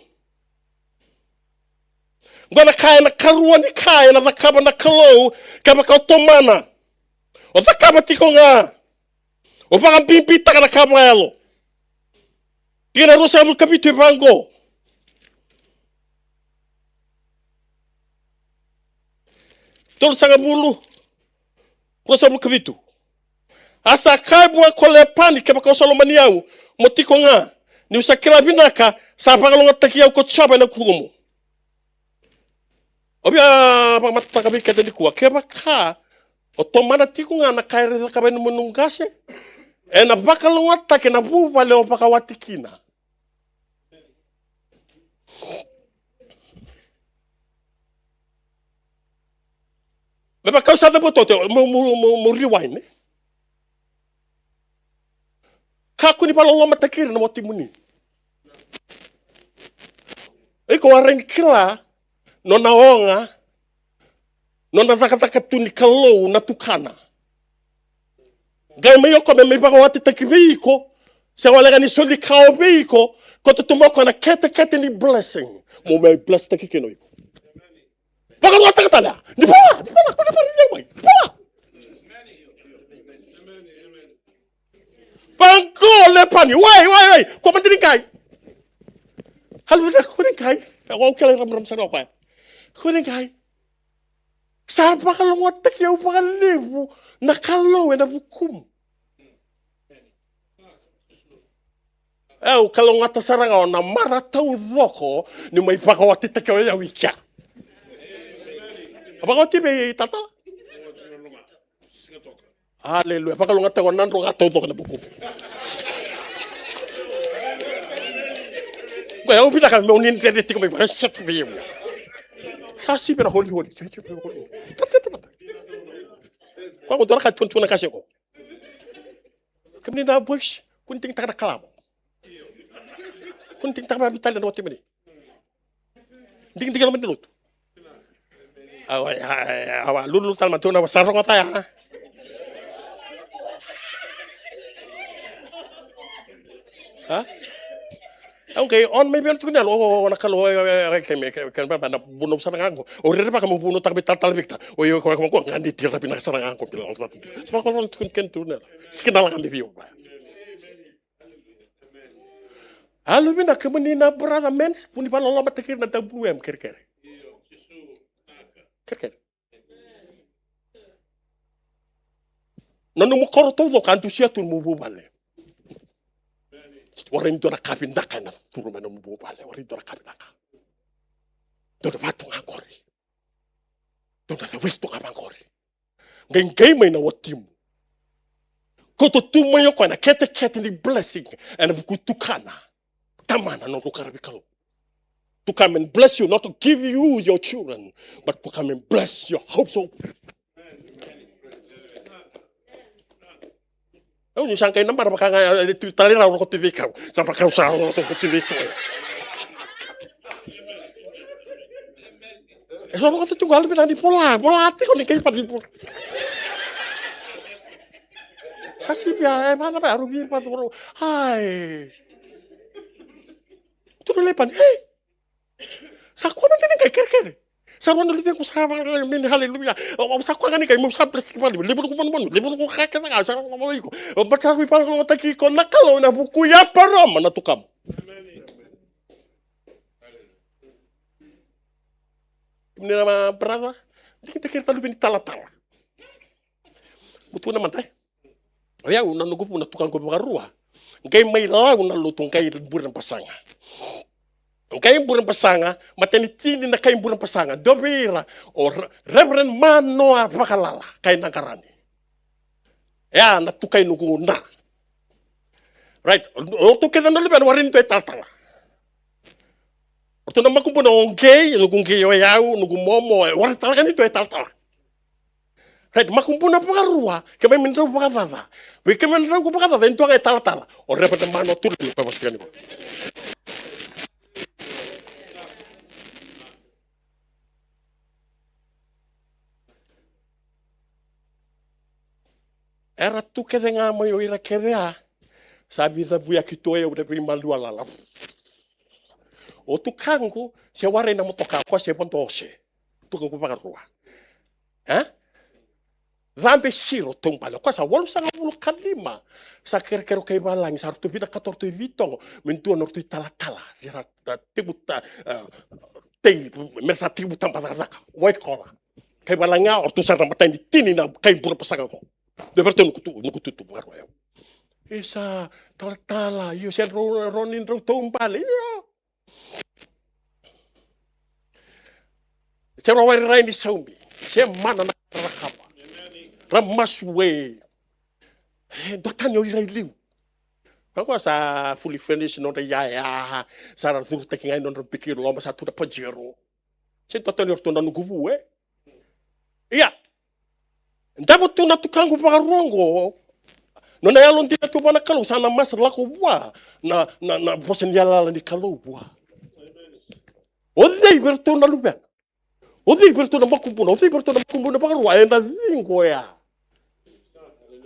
Qo na ka ena karua ni ka ena cakava na Kalou, kevaka o tomana. O cakava tiko ga. O vakabibitaka na ka vakayalo. Tikina e ruasagavulu ka vitu e vaqo. Tolusagavulu, ruasagavulu ka vitu. A sa kaya vua ko Lepani, kevaka o sa lomani au, mo tiko ga, niu sa kila vinaka, sa vakalougatataki au ko Jiova ena kukumu. Au via vakamatatataka vei keda nikua, kevaka o tomana tiko ga na ka era cakava ena nomuni qase, ena vakalougatataki na vuvale o vakawati kina. Me vaka au sa cavuta oti, mo, mo, mo, mo rewind, e? Kakua ni vakalolomataki ira na watimuni. Iko warai ni kila nona oga, nona cakacaka tu ni Kalou na tukana. Qai mai o koya me mai vakawatitaki vei iko. Se wale ga ni soli kawa vei iko. Ko tutuba o koya na ketekete ni blessing. Mo mai blesstaki kina o iko. Vakaruataka tale. Ni vola, ni vola, ko ni vola, ni mai vola. Vaqo Lepani, wai, wai, wai. Ko mada ni qai. Halo na ko ni qai. Au kila i ramrama sara o koya. Ko ni qai. Sa vakalougatataki au vakalevu na Kalou ena vukumu. E, au kalougata sara ga o na mara taucoko ni mai vakaotitakea o yau i kea. A vakaoti vei talatala. Aleluya. Vakalougatataka o na dro ga taucoko na vuku. Ko yau vinaka meu ni dredre tiko mai vakasetu vei yau. Sa sivi na holiholi. Sa sivi na holiholi. Tata, tata, tata. Ko a ko dua na ka tukuna, tukuna na ka seko. Kemuni na boys, ko ni digitaka na kalavo. Ko ni digitaka na vitali na wati mani. Digidigi na mani lotu. Awa, awa, awa, lulu tale ma tu na sa rogoca ya. Ha? Au qai on mai vei au tukuna, o, o, o, na Kalou, e, e, e, ke me, ke, ke, na vunau sara ga qo. O rerevaka mo vunautaka vei talatala Victor. O io, ko, ko, ko, ga ni tira vinaka sara ga qo. Sa vaka o tukuna, ke tukuna. Siki na laga ni vei au. Alu vinaka kemuni na brother men, kuni vakalolomataki ira na W M kerekere. Kerekere. Na nomu koro taucoko a dusia tu nomu vuvale. Warai ni dua na ka vinaka ena curu mai nomu vuvale. Warai ni dua na ka vinaka. Dua na vatu ga qori. Dua na cawei tu ga vaqori. Qai qai mai na watimu. Kauta tu mai o koya na ketekete ni blessing ena vuku tukana. Tamana, nodrau qaravi Kalou. To come and bless you, not to give you your children, but to come and bless your household. Au ni sa qai na mara vaka ga e tu tale rau roko tu vei kau. Sa vaka sa roko tu vei kau. E roko tu ga le ni vola, vola tiko ni qai pati vola. Sa sivia e mata bai aru vi pati vola. Ai. Tu le pani. Ei. Sa kua mada ni qai kerekere. Sa rua na luvequ sa mini haleluya. Au sa kua ga ni qai meu sa bless ki vale. Levu noqu manumanu, levu noqu ka kece ga sa rua na iko. But sa rui vale noqu taki iko na Kalou ena vuku i Eparama na tukamu. Kemuni na brother, digitaki ira na luve ni talatala. Mo tukuna mada e. O yau na noqu vu na tukaqu vakarua. Qai mai lau na lotu qai Burebasaga. Qai Burebasaga, matanitini na kai Burebasaga. Dua vei ira o Re-, Reverend Manoa Vakalala, kai Naqarani. Ia na tukai noqu na. Right, o ratou kece na luvena warai ni dua e talatala. O ratou na makubuna o qei, noqu qei o yau, noqu momo, warai tale ga ni dua e talatala. Right, makubuna vakarua, keimami drau vakacaca. Vei keimami drau vakacaca, e dua ga e talatala. O Reverend Manoa Tuleni, ko e vosa tiko nikua. Era tu kece ga mai o ira kece a. Sa vica vuyaki tu o yau na veimaliwa lala. O tukaqu, se warai na motoka, ko se vodo ose. Tukaqu vakarua. E? Cabe siro taubale. Ko sa walusagavulu ka lima. Sa kerekere o kai valagi, sa ratou vinakata o ratou i Vitogo. Me dua na ratou i talatala. Se ra, ta, tekivu ta, e, tei, me ra sa tekivu taba cakacaka. White collar. Kai valagi a, o ratou sa na matai ni tini na kai Burebasaga ko. De vertu nuku tu, nuku tutu, vakarua yau. Isa, talatala, io, se rau, rau ni drau taubale, io. Se rau wai rai ni saumi, se mana na rarama. Ra masu e. E, dua tani o ira i liu. Kakua sa fully furnished nodra iyaya, sa ra curutaki ga i nodra biki loma sa tu na Pajero. Se dua tani o ratou na nuku vu, e. Ia. Davo tu na tukaqu vakarua oqo. Nona yalodina tu vua na Kalou sa na masa lako vua. Na, na, na vosa ni yalayala ni Kalou vua. O cei vei iratou na luvena. O cei vei iratou na makubuna. O cei vei iratou na makubuna vakarua. Ena ciqo oya.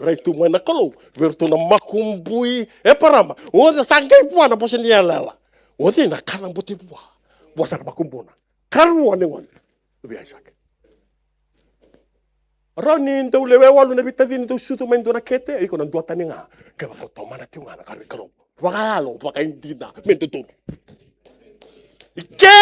Rai tu mai na Kalou. Vei iratou na makubui Eparama. O cei sa qai vua na vosa ni yalayala. O cei na kacabote vua. Vua sa na makubuna. Karua ni gone. Vei Aisake. Rau ni dau lewe walu na veitacini dau sucu mai dua na kete, iko na dua tani ga. Kevaka o tomana tiko ga na karua i Kalou. Vakayalo, vakaidina, me dodonu. I ke,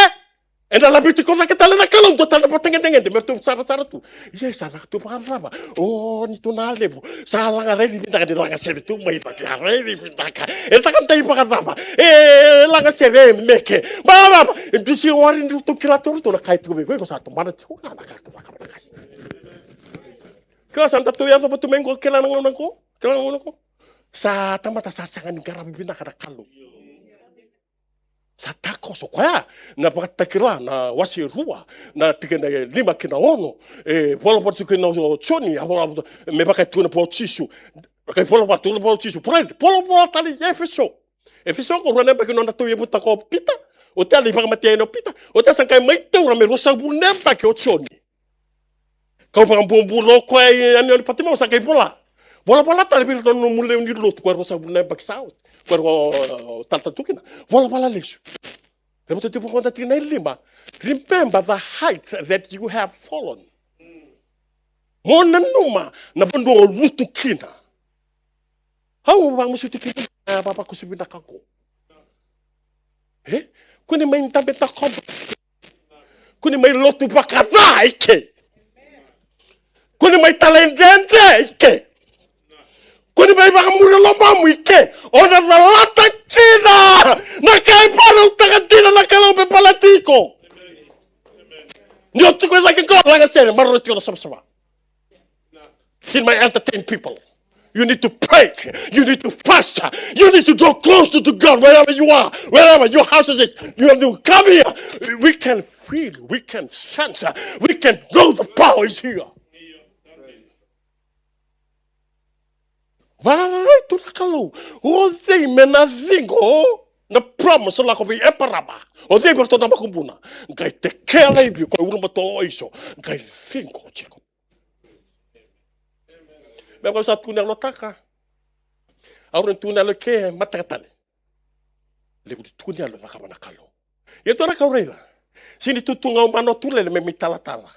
e Eda laveti ko cake tale na Kalou, dua tale na vatagedegede me ratou sarasara tu. Ia, sa caka tu vakacava? O, ni tu na levu. Sa laga rairai vinaka, ni laga sere tu mai cake, a rairai vinaka. E caka dai vakacava? E laga sere, e meke. Vakacava? E dusi wari ni ratou kila tu ratou na ka e tiko vei koya, iko sa tomana tiko ga na ka ratou caka vakacava. Kila sa datou yacova tu mai qo, kila na gauna qo, kila na gauna qo. Sa tamata sa sega ni qaravi vinaka na Kalou. Sa takoso koya. Na Vakatakila na wase rua, na tikina e lima ki na ono, e volavola tu kina o Joni, a volavola me vaka e tukuna vua o Jisu. Vaka e volavola tu vua o Jisu. Volavola, volavola tale i Efeso. Efeso ko rua na yabaki nona tauyavutaka o Pita. Oti a lai vakamatea yani o Pita. Oti a sa qai mai taura me ruasagavulu na yabaki o Joni. Kau vakabobula o koya e yani o Patimeo, sa qai vola. Volavola tale vei ira na nomu lewe ni lotu, koya ruasagavulu na yabaki sa oti. Koya rau talatala tu kina. Volavola lesu. E vata tiko vakaoda tikina e lima. Remember the heights that you have fallen. Mo nanuma na vanua o lutu kina. Au vakamasuti kina na vavakoso vinaka qo. E? Kua ni mai dabe takoba. Kua ni mai lotu vakaca i ke. Kua ni mai talaidredre i ke. Kua ni mai vakamuri lomamu i ke. O na calata kina na ka e varautaka dina na Kalou me baleti iko. Ni o tiko e cake qo, laga sere, maroroi tiko na savasava. Sega ni mai entertain people. You need to pray. You need to fast. You need to draw closer to God wherever you are, wherever your house is. You have to come here. We can feel, we can sense, we can know the power is here. Vakararai tu na Kalou. O cei me na ciqo na promise lako vei Eparama? O cei vei ratou na makubuna? Qai tekea laivi koya ulumatua o Iso. Qai ciqo o Jacob. Me vaka au sa tukuna yalotaka. Au rawa ni tukuna yalo ke mataka tale. Levu ni tukuni yalo e cakava na Kalou. Ia dua na ka au raica. Sega ni tutu ga o Manoa Tulele me mai talatala.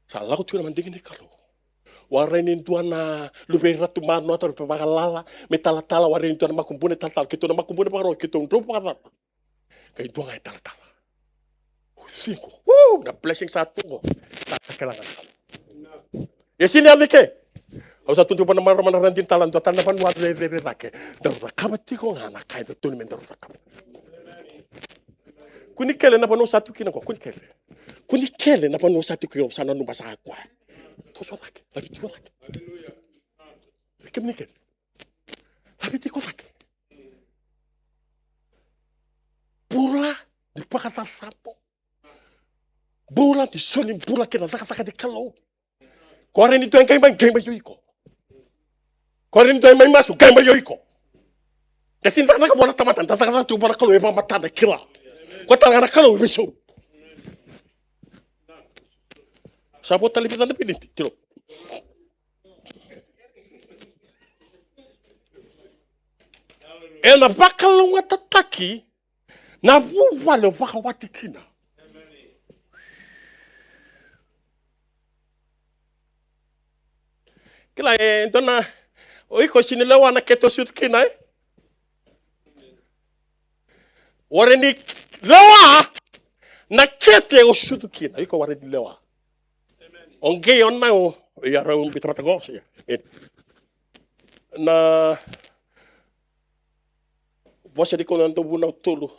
Sa lako tu na madigi ni Kalou. Warai ni dua na luve i Ratu Manoa Tulele me vakalala me talatala, warai ni dua na makubuna e talatala. Keitou na makubuna vakarau, keitou drau vakacala. Qai dua ga e talatala. O ciqo. Woo, na blessing sa tu qo. Sa, sa kila ga na Kalou. E sega ni yaco i ke. Au sa tu drau vua na marama na radini tale, dua tale na vanua cecere cake. Daru cakava tiko ga na ka e dodonu me daru cakava. Kua ni kele na vanua sa tu kina qo, kua ni kele. Kua ni kele na vanua sa tu kina, sa nanuma sa koya. Toso cake, lavi tiko cake. Kemuni kele. Lavi tiko cake. Bula ni vakacacabo. Bula ni soli bula kei na cakacaka ni Kalou. Ko rai ni dua e qai mai, qai mai o iko. Ko rai ni dua e mai masu, qai mai o iko. Ke sega ni cakacaka vua na tamata, da cakacaka tu vua na Kalou e vakamatana e kila. Ko tale ga na Kalou e veisau. Sa vo tale vica na miniti, tiro. Ena vakalougatataki na vuvale o vakawati kina. Kila e dua na, o iko sega ni lewa na kete o sucu kina, e? Warai ni lewa na kete o sucu kina, iko warai ni lewa. O qei o nau, ia rau biuta vata qo, ia. Na Vosa ni Kau na Dauvunau tolu,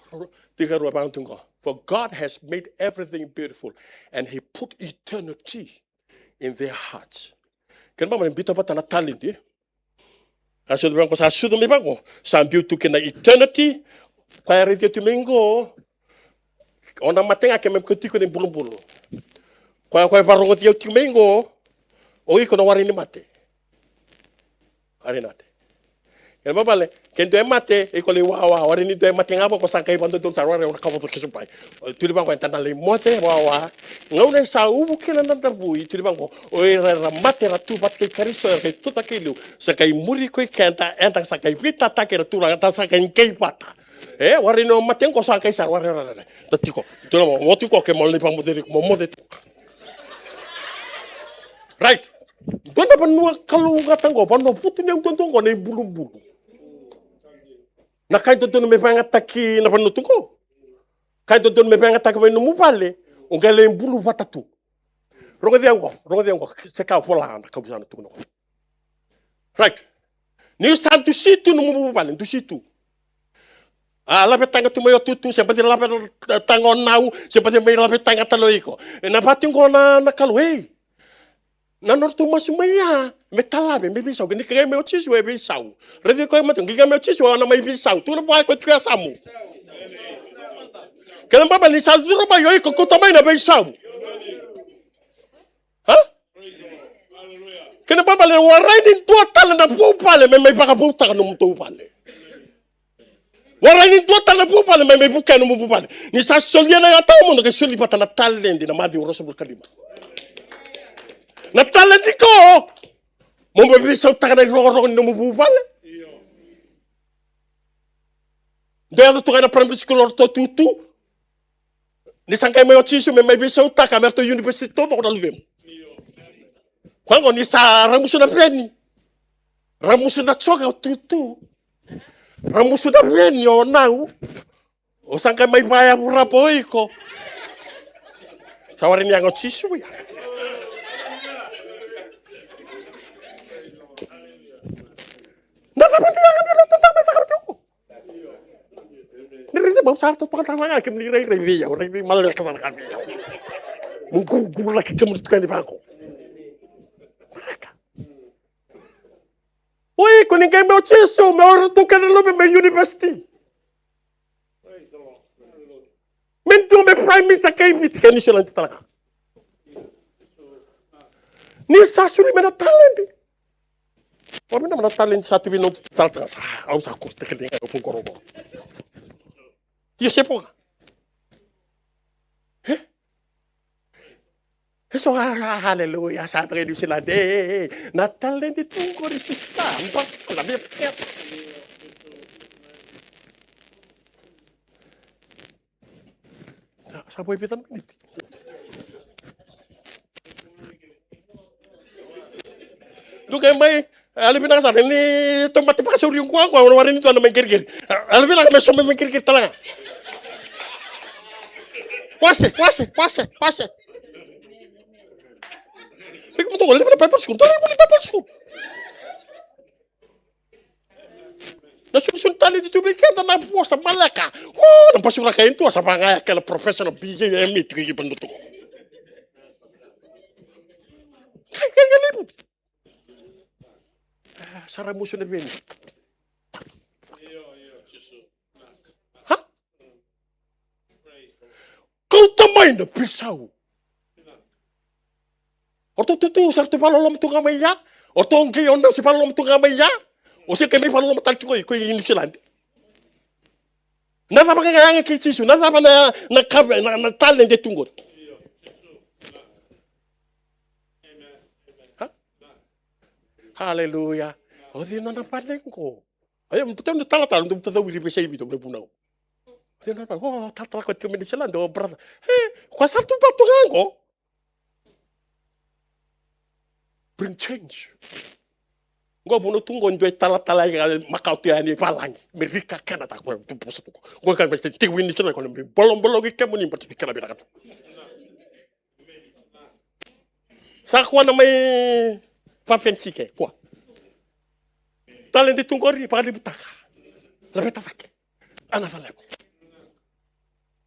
tikarua, vaka tu qo. For God has made everything beautiful, and he put eternity in their hearts. Kena ibalebale ni biuta vata na talenti. A sucu vaqo, sa sucu mai vaqo, sa biu tu kina eternity. Koya raici au tiko mai qo, o na mate ga ke me ko tiko na ibulubulu. Koya, koya varogoci au tiko mai qo, o iko na warai ni mate. Warai ni mate. Kena ibalebale, ke dua e mate, iko lai wawa, warai ni dua e mate ga vaqo sa qai vadodonu sa warai, o na kavoto kesubai. Tuli vaqo, eda na lai moce wawa. Gauna e sa uvu kina na davui, tuli vaqo, o ira era mate era tu vata kei Karisito, era qai tucake i liu, sa qai muri ko i keda, eda sa qai veitataki na Turaga, da sa qai qei vata. E, warai ni o mate qo sa qai sara, warai, warai, warai. Da tiko, tu na mo, mo tiko, ke mo lai vakamoce, mo moce tu. Right. Dua na vanua kalougata qo, vanua vutuniyau duadua qo na ibulubulu. Na ka e dodonu me vakayagataki na vanua tu qo. Ka e dodonu me vakayagataki mai nomu vale, o qai lai bulu vata tu. Rogoci au qo, rogoci au qo, se ka vola na ka au sa na tukuna qo. Right. Ni sa dusi tu nomu vuvale, dusi tu. A, lavetaga tu mai o Tutu, se baci lavetaga o Nau, se baci mai lavetaga tale o iko. E na vati qo na, na Kalou, ei. Na nodratou masu mai ya, me talave, me veisau. Ni qai mai o Jisu e veisau. Raici koya mada, ni qai mai o Jisu, o na mai veisau. Tu na vua e koya tiko e yasamu. Kena ibalebale ni sa curu mai o iko, kauta mai na veisau. Ha? Kena ibalebale, warai ni dua tale na vuvale me mai vakavoutaka nomutou vale. Warai ni dua tale na vuvale me mai vukea nomu vuvale. Ni sa solia na Yalo Tabu, mo qai soli vata na taledi, na Maciu ruasagavulu ka lima. Na taledi qo, mo mai veisautaka na irogorogo ni nomu vuvale. Dou yaco tu ga na primary school o ratou Tutu. Ni sa qai mai o Jisu me mai veisautaka me ratou university taucoko na luvemu. Koya qo ni sa ramusu na veni. Ramusu na joke o Tutu. Ramusu na veni o Nau. O sa qai mai vayavuraba o iko. Sa warai ni yaga o Jisu ya. Na cava ni yaga ni lotu da mai vakarau tiko. Ni raica, bau sa ratou toka tale ga, kemuni rairai vei au, rairai maleka sara ga vei au. Mo gugulataki kemuni tukuni vaqo. Maleka. Oi, ko ni qai mai o Jisu, me o ratou kece lome me university. Me dua me prime minister kei Viti kei Niusiladi tale ga. Ni sa soli mai na taledi. Ora vinaka na taledi sa tu vei na noda talatala sa, au sa kurutaka liga, au vuqoroqoro. Io, se boga. E? E so, a, a, haleluya, sa tu ga i Niusiladi. E, e, e, na taledi tu qori sista, ba, la via pia. Sa, sa vo e vica na miniti. Dou qai mai, e, yalovinaka sara, ni tou mate vakasauri qo, qo, qo, warai ni tou na mai qeriqeri. E, yalovinaka me so mai qeriqeri tale ga. Wase, wase, wase, wase. Iko mo tou levu na Bible school, tou levu na Bible school. Na sulisuli taledi tu vei keda na vosa maleka. O, na basuraka e dua sa vagaya kena professional B A M E tiko i Vanitu qo. Kai, kai, kai levu. A, sa ramusu na veni. Ha? Kauta mai na veisau. O ratou Tutu, sa ratou vakaloloma tu ga mai ya. O ratou qai o Nau, se vakaloloma tu ga mai ya. O se qai mai vakaloloma tale tu qo i, qo i Niusiladi. Na cava ga yaga kei Jisu, na cava na, na kave, na, na taledi e tu qori. Ha? Haleluya. O cei nona vale qo? Io, mo tou na talatala, dou tou cawiri veisau i Viti, dou vunau. Tou na, o, talatala ko tiko mai Niusiladi, o brother. E, ko sa tu vata ga qo. Bring change. Qo vunau tu qo, dua e talatala e makawa tu yani e valagi. Merika, Canada, ko tu vosa tu qo. Qo ka me tiko i Niusiladi, ko na me bolobolo ki kemuni, baleta ni kena vinaka tu. Sa kua na mai vafensi ke, kua. Taledi tu qori, vakalevutaka. Laveta cake. Another level.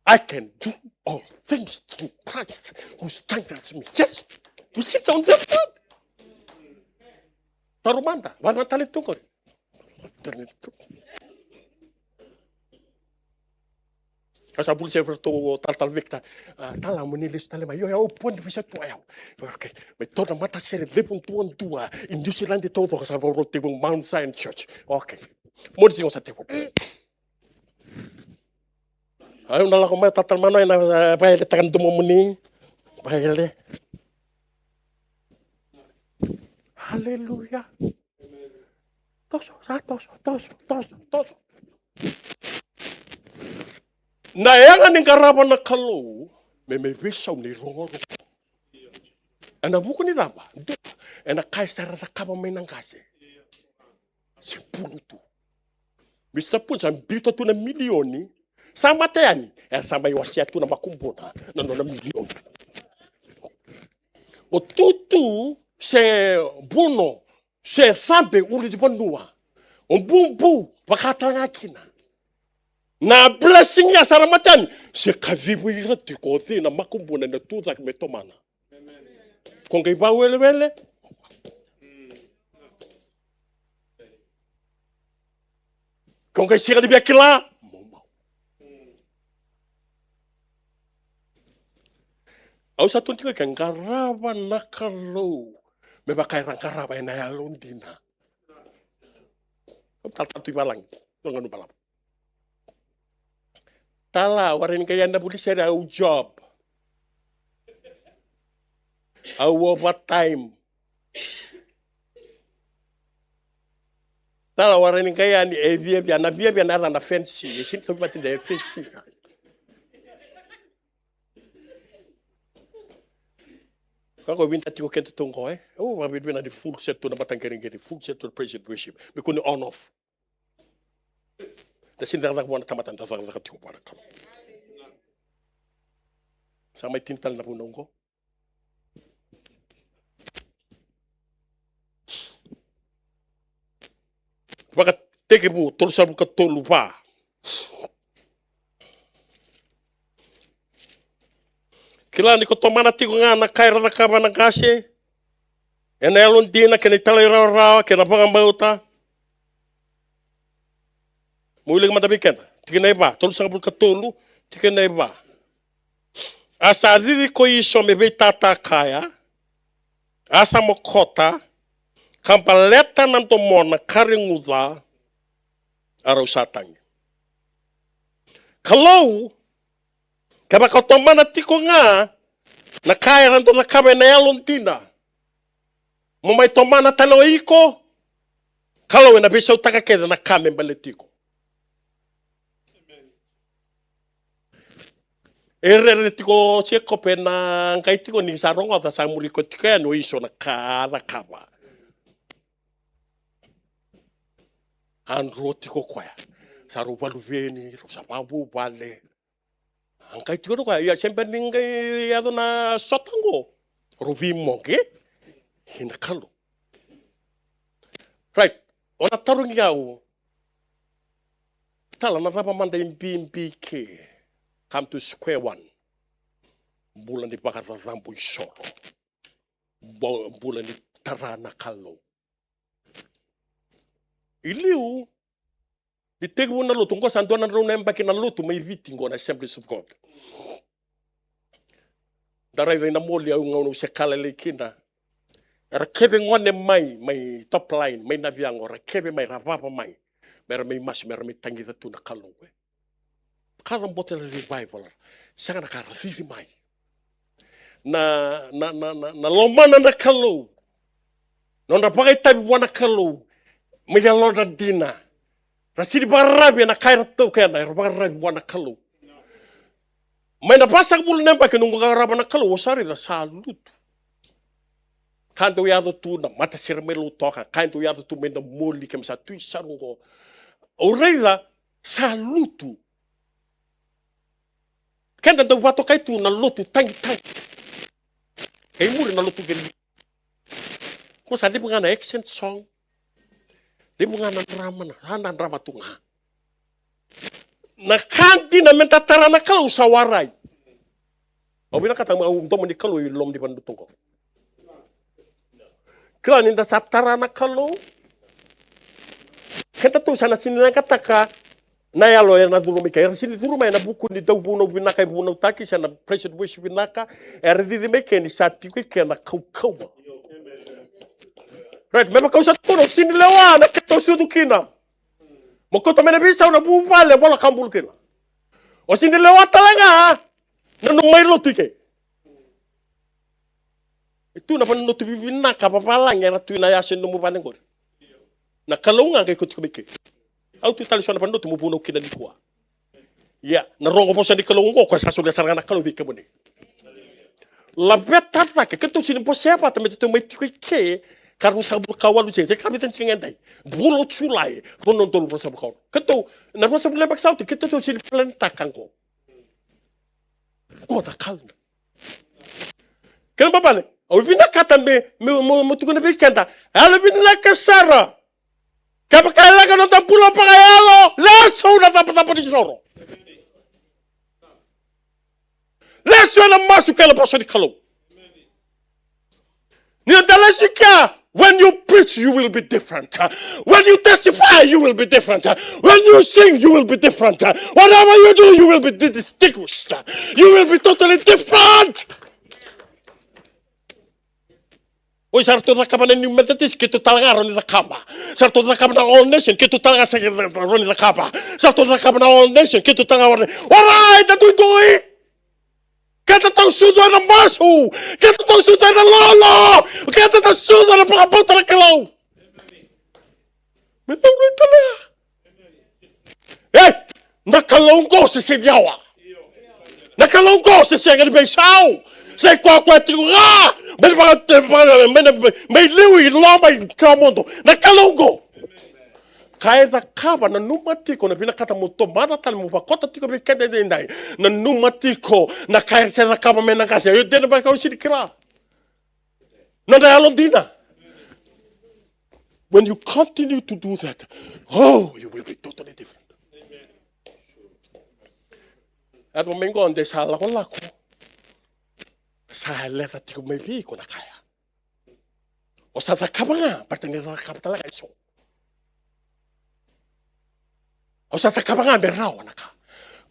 I can do all things through Christ who strengthens me. Yes. We sit on that one. Taro mada, va na taledi tu qori. Taledi tu. Ka sa vuli se vei ratou o talatala Victor. A, tala mo ni lesu tale mai. Io, io, au pode visa tu, io. Okay. Me tou na matasere levu duadua i Niusiladi taucoko, sa vakarau tekivu Mount Zion Church. Okay. Mo ni tiko sa tekivu. Au na lako mai talatala Manoa ena, e, vakayaletaka na domomuni. Vakayale. Haleluya. Toso, sa toso, toso, toso, toso. Na yaga ni qarava na Kalou me mai veisau ni rogorogo. Ena vuku ni cava? Dua, ena ka e sa ra cakava mai na qase. Se bulu tu. Mr Pun sa biuta tu na milioni. sa mate yani, era sa mai wasea tu na makubuna na nona milioni. O tutu se buno se cabe ulu ni vanua, o bubu vaka tale ga kina. Na blessing ya sa ra mate yani, se kacivi ira tiko o cei na makubuna ena tu cake me tomana. Ko qai vawelewele. Ko qai sega ni via kila. Au sa tukuna tiko ke qarava na Kalou me vaka era qarava ena yalodina. Au talatala tu i valagi, au ganu balavu. Tala, warai ni qai yani na vuli sere, au job. Au overtime. Tala, warai ni qai yani e viavia, na viavia na yaca na fancy. E sini tobi mati da e fancy. Ka ko vinta tiko keda tu qo, e? Au vakavinavinaka ni full set tu na mataqiriqiri, full set tu na praise and worship. Me kua ni on off. Da sini cakacaka vua na tamata, da cakacaka tiko vua na Kalou. Sa mai tini tale na vunau qo. Vakatekivu tolusagavulu ka tolu, va. Kila ni ko tomana tiko ga na ka era cakava na qase ena yalodina kei na italairawarawa kei na vakabauta. Mo wilika mada vei keda. Tikina e va, tolusagavulu ka tolu, tikina e va. A sa cici ko Iso me veitata kaya, a sa mokota, ka baleta na domona ka reguca, a rau sa tagi. Kalou, kevaka o tomana tiko ga na ka era dau cakava ena yalodina, mo mai tomana tale o iko, Kalou ena veisautaka kece na ka me baleti iko. E rere tiko o Jekope na qai tiko ni sa rogoca sa muri koya tiko yani o Iso na ka a cakava. A dro tiko koya. Sa rau valuveni, rau sa vakavuvale. A qai tiko na koya, ia se bera ni qai yaco na sota qo. Rau veimoqe. Ina Kalou. Right. O na tarogi au. Tala, na cava mada e bibi ke? Come to square one. Bula ni vakacacabo isoro. Bo-, bula ni tara na Kalou. I liu ni tekivu na lotu, qo sa dua na drau na yabaki na lotu mai Viti qo na Assemblies of God. Da raica ina moli au gauna au se ka lailai kina. Era kece gone mai, mai top line, mai Naviago, era kece mai, ra vava mai. Mera mai masu, mera mai tagica tu na Kalou e. Ka ca bote na revival. Sega na ka ra cici mai. Na, na, na, na, na lomana na Kalou. Nodra vakaitavi vua na Kalou. Mai yalodra dina. Ra sini vakararavi ena ka era taukena, era vakararavi vua na Kalou. Mai na vasagavulu na yabaki noqu qarava na Kalou, au sa raica sa lutu. Ka dau yaco tu na matasere mai Lautoka, ka dau yaco tu mai na moli, keimami sa tu i Saru qo. Au raica sa lutu. Keda dau vakatokai tu na lotu tagitagi. Kei muri na lotu kei Ko sa levu ga na accent song. Levu ga na drama, na, sa na drama tu ga. Na ka dina meda tara na Kalou sa warai. Au vinakata au domo ni Kalou i loma ni vanua tu qo. Kila ni da sa tara na Kalou. Keda tu sa na sini na kataka Na yalo era na curu mai ke, era sini curu mai ena vuku ni dauvunau vinaka e vunautaki, se na praise and worship vinaka, era cici mai ke ni sa tiko i ke na kaukauwa. Right, me vaka au sa tukuna, o sini lewa na keitou sucu kina. Mo kauta mai na veisau na vuvale, vola kabulu kina. O sini lewa tale ga na nomu mai lotu i ke. E tu na vanua tu vivinaka vavalagi era tu ina yasa ni nomu vale qori. Na Kalou ga qai kauti iko mai ke. Au tu tale so na vanua tu mo vunau kina nikua. Ia, na rogo vosa ni Kalou oqo, koya sa solia sara ga na Kalou vei kemuni. Laveta cake, keitou sini bosea vata me tou mai tiko i ke, Ka ruasagavulu ka walu se, se ka vica ni siga edai. Vula o Julai, rua na udolu ruasagavulu ka ono. Keitou, na ruasagavulu na yabaki sa oti, keitou sega ni planitaka qo. Qo na ka levu. Kena ibalebale, au vinakata me, me, me, me tukuna vei keda. Yalovinaka sara. Kevaka e leqa noda bula vakayalo, lesu na cabocabo ni soro. Lesu ena masu kei na vosa ni Kalou. Ni o da lesu i kea, when you preach, you will be different. When you testify, you will be different. When you sing, you will be different. Whatever you do, you will be di-, distinguished. You will be totally different. Oi, sa ratou cakava na New Methodist, keitou tale ga rawa ni cakava. Sa ratou cakava na All Nation, keitou tale ga sa rawa ni cakava. Sa ratou cakava na All Nation, keitou tale ga rawa ni. Orait, na duidui. Keda tau sucu ena masu, keda tau sucu ena lolo, keda tau sucu ena vakabauta na Kalou. Me tau rui tale. Ei, na Kalou qo se sega ni yawa. Na Kalou qo se sega ni veisau. Se koya koya tiko ga. Me ni vaka, me ni, me ni, me ni liu i loma i kawamodo. Na Kalou qo. Ka e cakava, nanuma tiko, na vinakata mo tomana tale, mo vakota tiko vei keda edaidai. Nanuma tiko na ka e se cakava mai na qase. Io, dina vaka au sega ni kila. Nodra yalodina. When you continue to do that, oh, you will be totally different. Yaco mai qo de sa lakolako. Sa leca tiko mai vei iko na ka ya. O sa cakava ga, baleta ni ra cakava tale ga eso. O sa cakava ga me rawa na ka.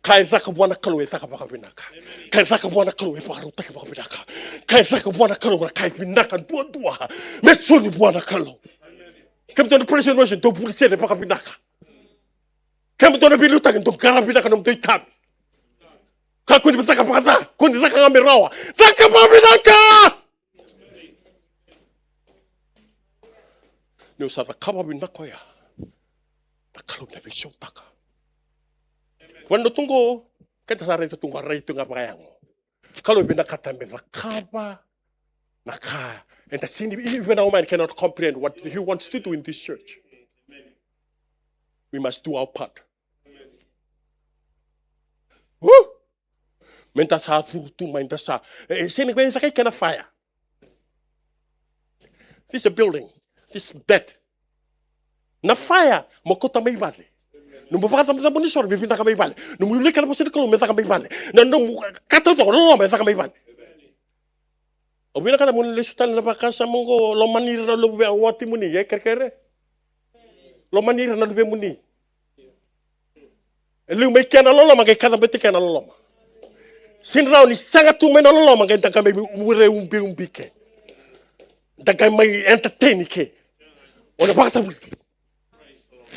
Ka e caka vua na Kalou e caka vakavinaka. Ka e caka vua na Kalou e vakarautaki vakavinaka. Ka e caka vua na Kalou na ka e vinaka duadua. Me soli vua na Kalou. Kemudou na praise and worship, dou vuli sere vakavinaka. Kemudou na veiliutaki, dou qara vinaka nomudou itavi. Kakua ni caka vakaca, kua ni caka ga me rawa. Caka vakavinaka! Ni o sa cakava vinaka oya, na Kalou na veisautaka. Vua na tu qo, keda sa raica tu qo, a rai tu ga vakayago. Kalou vinakata me cakava na ka eda sega ni, even our mind cannot comprehend what he wants to do in this church. We must do our part. Woo! Meda sa curu tu mai, da sa, e, e sega ni vei caka i kena fire. This is a building. This is dead. Na fire mo kauta mai vale. Nomu vakacabocabo ni soro me vinaka mai vale. Nomu wilika na vosa ni Kalou me caka mai vale. Na nomu ka taucoko, loloma me caka mai vale. Au vinakata mo ni lesu tale na vakasama oqo, lomani ira na luve, watimuni, e kerekere. Lomani ira na luvemuni. E liu mai kea na loloma, qai kacabote kea na loloma. Sega ni rawa ni sega tu mai na loloma, qai da qai mai vure ubiubi ke. Da qai mai entertain ke. O na vakatavuli.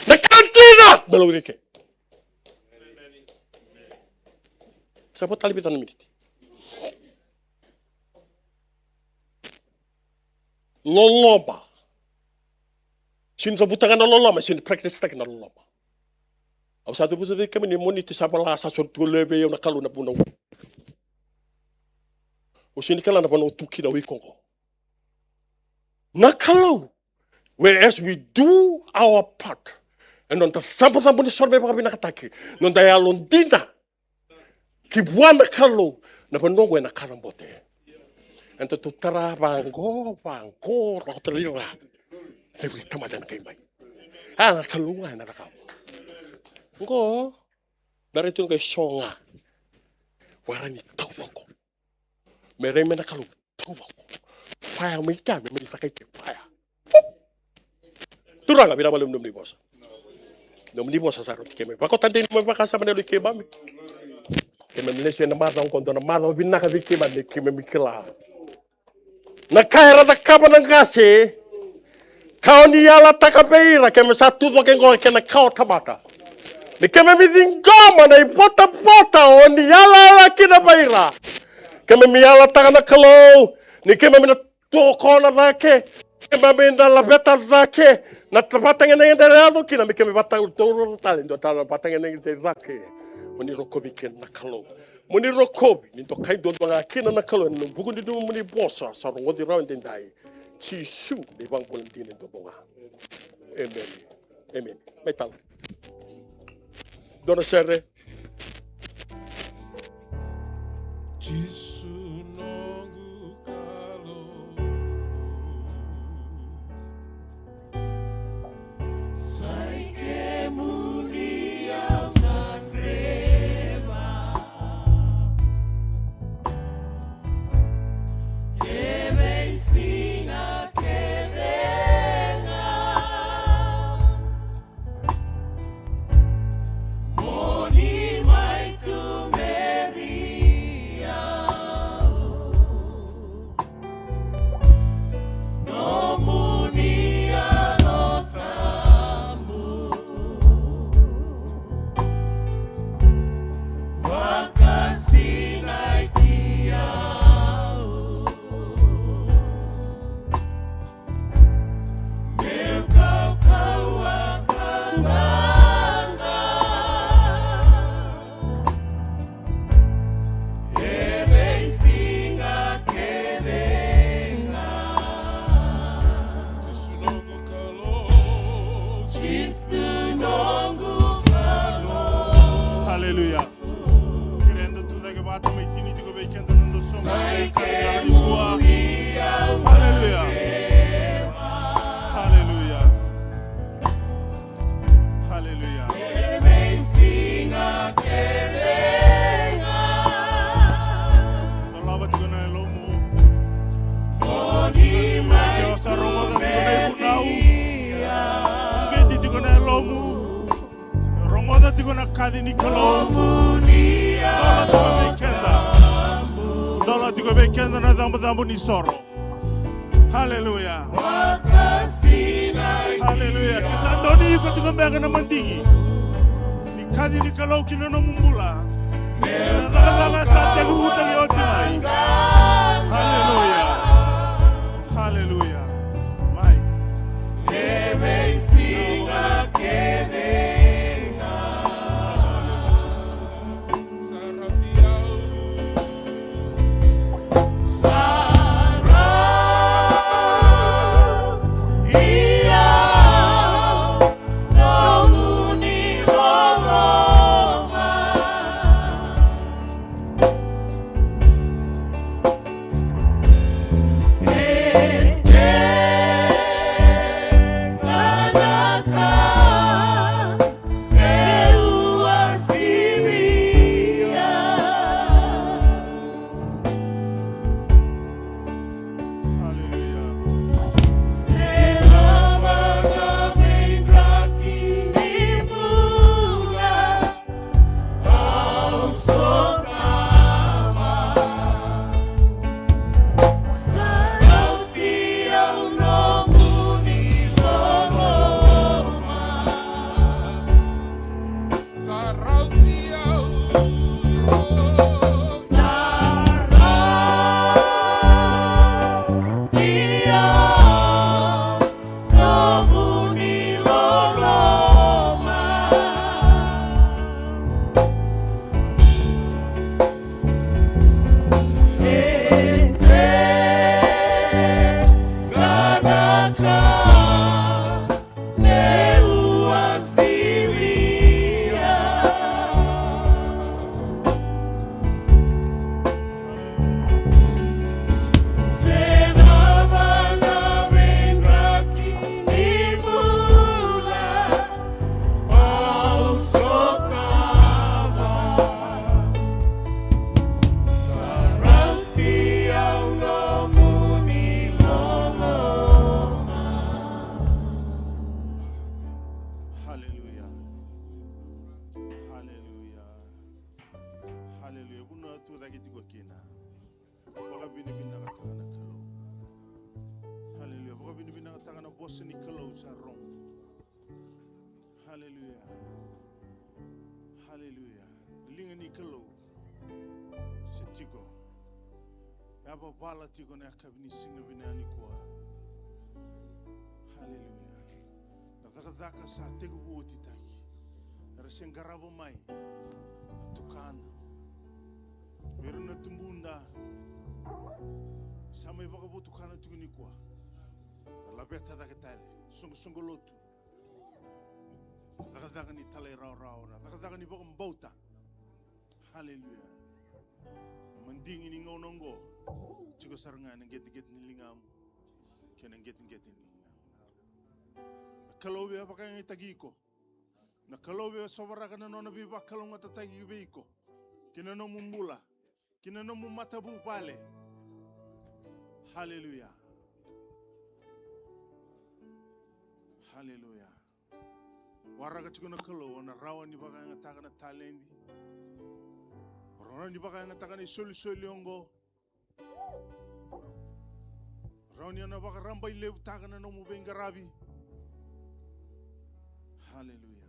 Na ka dina me laurai ke. Sa vo tale vica na miniti. Loloma. Sega ni cavuta ga na loloma, sega ni practice-taki na loloma. Au sa cavuta vei kemuni, Moniti sa vola, sa soli tu lewe vei au na Kalou na vunau. Au sega ni kila na vanua tu kina o iko qo. Na Kalou, whereas we do our part, e noda cabocabo ni soro me vakavinakataki, noda yalodina ki vua na Kalou, na vanua oqo ena kalabote. Eda tou tara vaqo, vaqo, lako tara ira. Levu ni tamata ena qai mai. A, na Kalou ga ena cakava. Oqo, na rai tu na qai so ga. Vara ni taucoko. Me rai mai na Kalou. Fire mai kea, me mani sakai ke fire. Turaga, vinaka vakalevu nomuni vosa. Nomuni vosa sa rauti keimami. Vakota dei nomuni vakasama na yalo i keimami. Keimami lesu ena macawa oqo, dua na macawa vinaka vei keimami, keimami kila. Na ka era cakava na qase, ka o ni yalataka vei ira, keimami sa tu coke oqo kei na kawa tamata. Ni keimami ciqoma na ivotavota o ni yalayala kina vei ira. Keimami yalataka na Kalou, ni keimami na tokona cake, keimami na laveta cake, na vatagedegede era yaco kina, me keimami vatauroro tale, dua tale na vatagedegede cake. Mo ni rokovi kina na Kalou. Mo ni rokovi, ni dokai duadua ga kina na Kalou, ena vuku ni nomuni vosa, sa rogoci rawa edaidai. Jisu na iVakabula dina e dua bau ga. Emeni. Emeni. Mai talo. Dua na sere. Jisu noqu Kalou. Sa i kemuni au gadreva. E veisiga kece ga. Mo ni mai tumeri au. Nomuni Yalo Tabu. Vakasinaiti au. Meu kaukauwa ka qaqa. E veisiga kece ga. Jisu noqu Kalou. Jisu noqu Kalou. Aleluya. Kerea da tucake vata, mai tini tiko vei keda na noda soqo. Sa i kemuni au gadreva. Aleluya. Aleluya. Aleluya. E veisiga kece ga. Dolava tiko na yalomu. Mo ni mai tumeri au. Uqeti tiko na yalomu. Rogoca tiko na kaci ni Kalou. Dola tiko vei keda. Dola tiko vei keda na icabocabo ni soro. Aleluya. Aleluya. Ke sa donu ni iko tiko beka na madigi ni kaci ni Kalou ki na nomu bula. Na cakacaka sa tekivutaki oti mai. Aleluya. Aleluya. Mai. E veisiga kece ga. Sa rauti au. Sa rauti au. Nomuni loloma. E sega na ka meu a sivia. Aleluya. Se cava na veidraki ni bula. Au sotava. Sa rauti au nomuni loloma. Sa rauti au. Sa rauti au. Nomuni loloma. E sega na ka meu a sivia. Se cava na veidraki ni bula au sotava. Sa rauti au nomuni loloma. Aleluya. Aleluya. Aleluya. Vanua tu cake tiko kina. Vakavinavinakataka na Kalou. Aleluya. Vakavinavinakataka na vosa ni Kalou sa rogo. Aleluya. Aleluya. Liga ni Kalou se tiko. Yavavala tiko na yakavi ni siga vinaka nikua. Aleluya. Na cakacaka sa tekivu otitaki. Era se qarava mai na tukana. Vei ira na tubuda sa mai vakavotukana tiko nikua. Na laveta cake tale, soqosoqo lotu. Na cakacaka ni talairawarawa, na cakacaka ni vakabauta. Haleluya. Na madigi ni gauna oqo, tiko sara ga ena qeteqete ni ligamu kei na qeteqete ni ligamu. Na Kalou via vakayagataki iko. Na Kalou via sovaraka na nona veivakalougatataki vei iko, ki na nomu bula, ki na nomu matavuvale. Haleluya. Haleluya. Waraka tiko na Kalou, o na rawa ni vakayagataka na taledi. O na rawa ni vakayagataka na isolisoli oqo. Rawa ni o na vakarabailevutaka na nomu veiqaravi. Haleluya.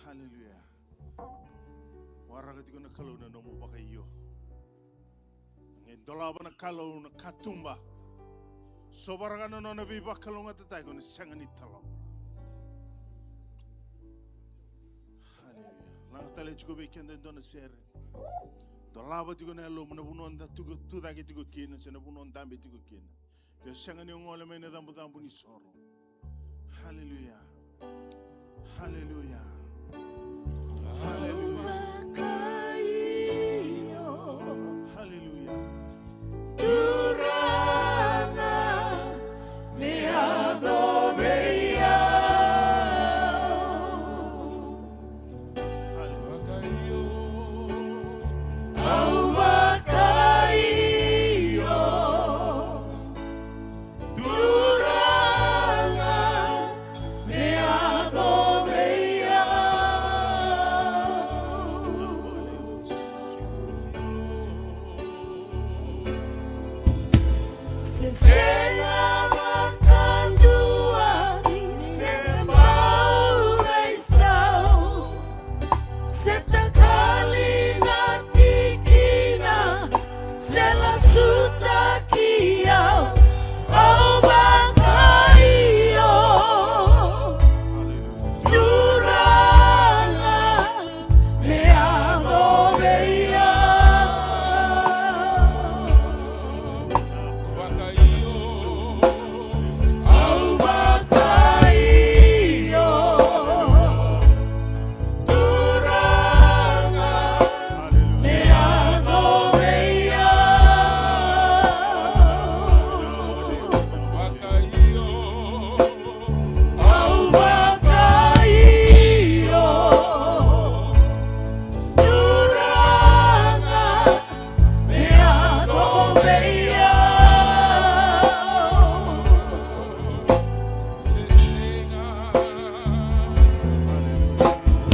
Haleluya. Waraka tiko na Kalou na nomu vakaio. Qai dolava na Kalou na katuba. Sovaraka na nona veivakalougatataki, o na sega ni talo. Haleluya. Laga tale tiko vei keda e dua na sere. Dolava tiko na yalomu na vanua da tuka, tucake tiko kina, se na vanua dabe tiko kina. Ke o sega ni gole mai na icabocabo ni soro. Haleluya. Haleluya. Haleluya. Haleluya. Turaga, me yaco vei au. Haleluya. Au vakaio. Turaga, me yaco vei au. Se sega vakadua ni se bau veisau. Se takali na tikina, se lasutaki au, au vakaio. Turaga, me yaco vei au. Au vakaio. Turaga, me yaco vei au. Au vakaio. Turaga, me yaco vei au. Se sega,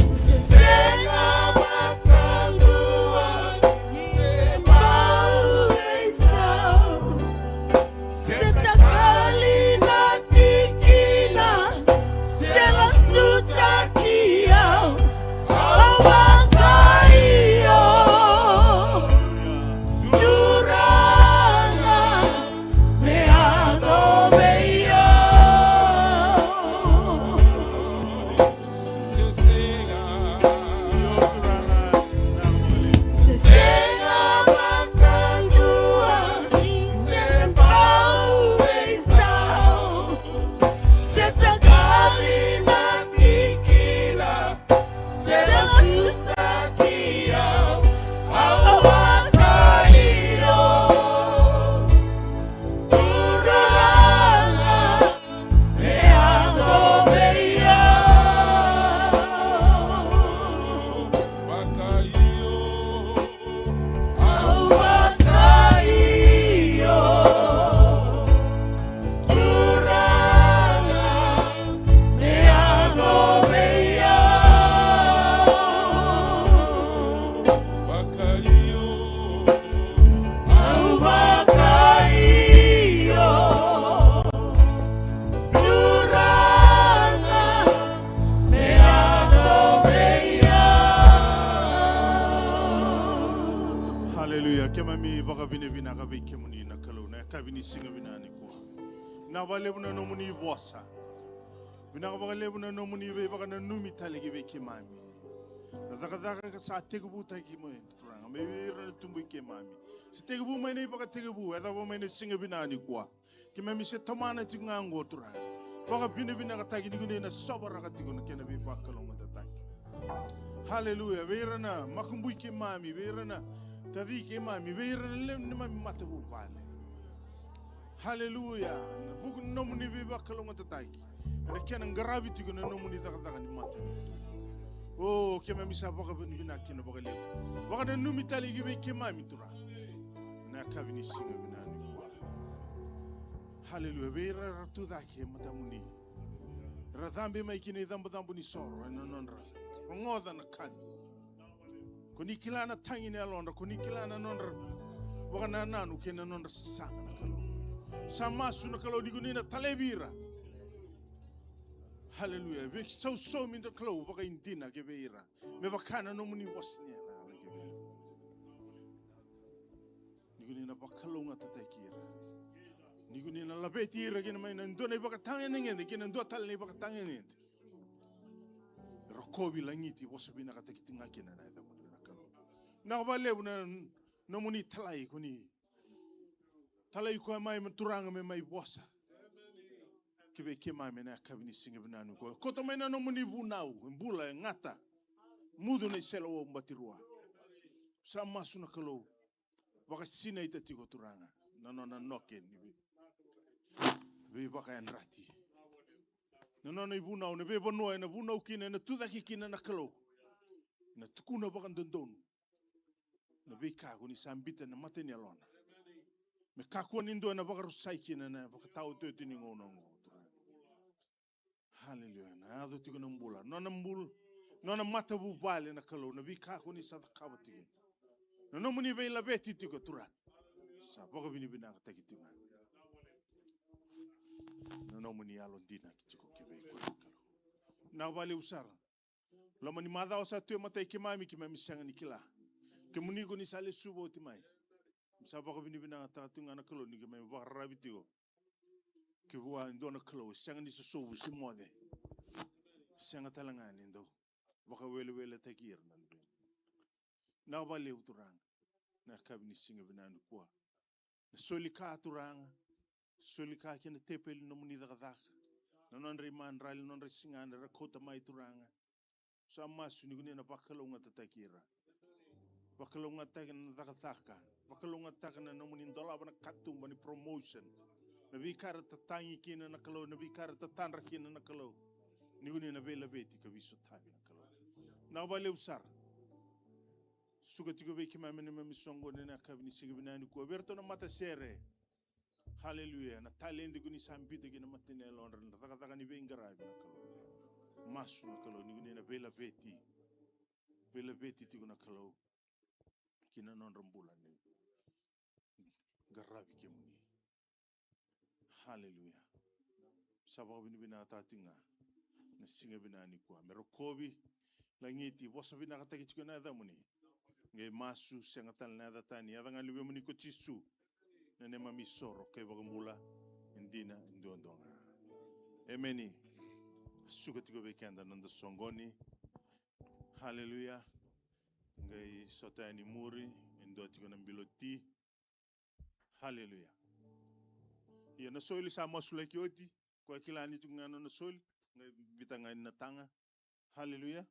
se sega vakadua, se bau veisau. Se takali na tikina, se lasutaki au, au vakaio. Turaga, me yaco vei au. Se sega vakadua ni se bau veisau. Se takali na tikina, se lasutaki au, au vakaio. Turaga, me yaco vei au. Vakaio. Au vakaio. Turaga, me yaco vei au. Vakaio. Au vakaio. Turaga, me yaco vei au. Haleluya. Keimami vakavinavinaka vei kemuni na Kalou na yakavi ni siga vinaka nikua. Vinaka vakalevu na nomuni vosa. Vinaka vakalevu na nomuni veivakananumi tale ki vei keimami. Na cakacaka sa tekivutaki mai, Turaga, mai vei ira na tubu i keimami. Se tekivu mai na ivakatekivu, e cava mai na siga vinaka nikua. Keimami se tomana tiko ga oqo, Turaga. Vakavinavinakataki ni ko ni na sovaraka tiko na kena veivakalougatataki. Haleluya. Vei ira na makubui keimami, vei ira na taci keimami, vei ira na lewe ni neimami matavuvale. Haleluya. Na vuku ni nomuni veivakalougatataki, ena kena qaravi tiko na nomuni cakacaka ni matanitu. O, keimami sa vakavinavinaka kina vakalevu. Vakananumi tale ki vei keimami, Turaga, na yakavi ni siga vinaka nikua. Haleluya. Vei ira era tu cake e matamuni, era cabe mai ki na icabocabo ni soro ena nodra rogoca na kaci. Ko ni kila na tagi ni yalodra, ko ni kila na nodra vakanananu kei na nodra sasaga, na Kalou. Sa masu, na Kalou, ni ko ni na talevi ira. Haleluya. Veisausaumi, na Kalou, vakaidina ki vei ira, me vaka na nomuni vosa ni yalayala ki vei ira. Ni ko ni na vakalougatataki ira. Ni ko ni na laveti ira kina mai na dua na ivakatagedegede kei na dua tale na ivakatagedegede. Rokovi, lagiti, vosa vinakataki tiko ga kina na yacamuni, na Kalou. Vinaka vakalevu na nomuni talai, ko ni talai koya mai, me, Turaga, me mai vosa ki vei keimami ena yakavi ni siga vinaka nikua. Koto mai na nomuni vunau e bula, e gata, mucu na iseleiwau batirua. Sa masu, na Kalou, vakasinaita tiko, Turaga, na nona noke ni vei-, veivakayadrati. Na nona ivunau, na veivanua ena vunau kina, ena tucake kina, na Kalou. Na tukuna vakadodonu na veika ko ni sa biuta ena mata ni yalona, me kakua ni dua ena vakarusai kina na vakataotioti ni gauna oqo, Turaga. Haleluya. Na yaco tiko na bula, nona bula, nona matavuvale, na Kalou, na veika ko ni sa cakava tiko, na nomuni veilaveti tiko, Turaga. Sa vakavinavinakataki tiko ga na nomuni yalodina tiko ki vei koya, na Kalou. Vinaka vakalevu sara. Loma ni macawa sa tu e matai keimami, keimami sega ni kila. Kemuni ko ni sa lesuva oti mai. Sa vakavinavinakataka tiko ga, na Kalou, ni keimami vakararavi tiko ki vua e dua na Kalou e sega ni sosovu se moce. Sega tale ga ni dau vakaweleweletaki ira na luvena. Vinaka vakalevu, Turaga, na yakavi ni siga vinaka nikua. Na soli ka, Turaga, soli ka ki na tepeli ni nomuni cakacaka, na nodra imadrali, na nodra siga era kauta mai, Turaga. Sa masu ni ko ni na vakalougatataki ira. Vakalougatataka na cakacaka, vakalougatataka na nomuni dolava na katuba ni promotion, na veika era tatagi kina, na Kalou, na veika era tatadra kina, na Kalou. Ni ko ni na veilaveti ka veisotavi, na Kalou. Vinaka vakalevu sara. Suka tiko vei keimami na neimami soqoni ena yakavi ni siga vinaka nikua, vei iratou na matasere. Haleluya. Na taledi ko ni sa biuta ki na mata ni yalodra, na cakacaka ni veiqaravi, na Kalou. Masu, na Kalou, ni ko ni na veilaveti, veilaveti tiko, na Kalou, ki na nodra bula ni qaravi kemuni. Haleluya. Sa vakavinavinakataka tiko ga na siga vinaka nikua. Me rokovi, lagiti, vosa vinakataki tiko na yacamuni. Qai masu, sega tale na yaca tani, yaca ga ni Luvemuni ko Jisu, na neimami isoro kei Vakabula e dina, e duadua ga. Emeni. Suka tiko vei keda na noda soqoni. Haleluya. Qai sota yani muri, e dua tiko na bilo ti. Haleluya. Ia na soli sa masulaki oti, koya kila ni tiko ga na nona soli, qai biuta ga yani na taga. Haleluya.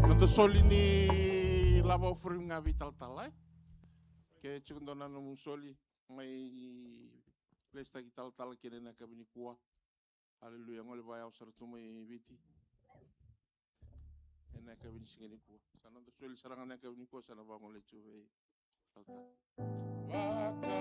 Noda soli ni lava offering ga vei talatala, e? Ke tiko dua na nomu soli, mai lesitaki talatala kina ena yakavi nikua. Haleluya. Gole vaya au sara tu mai Viti ena yakavi ni siga nikua. Sa noda soli sara ga na yakavi nikua, sa na vagolei tu vei talatala.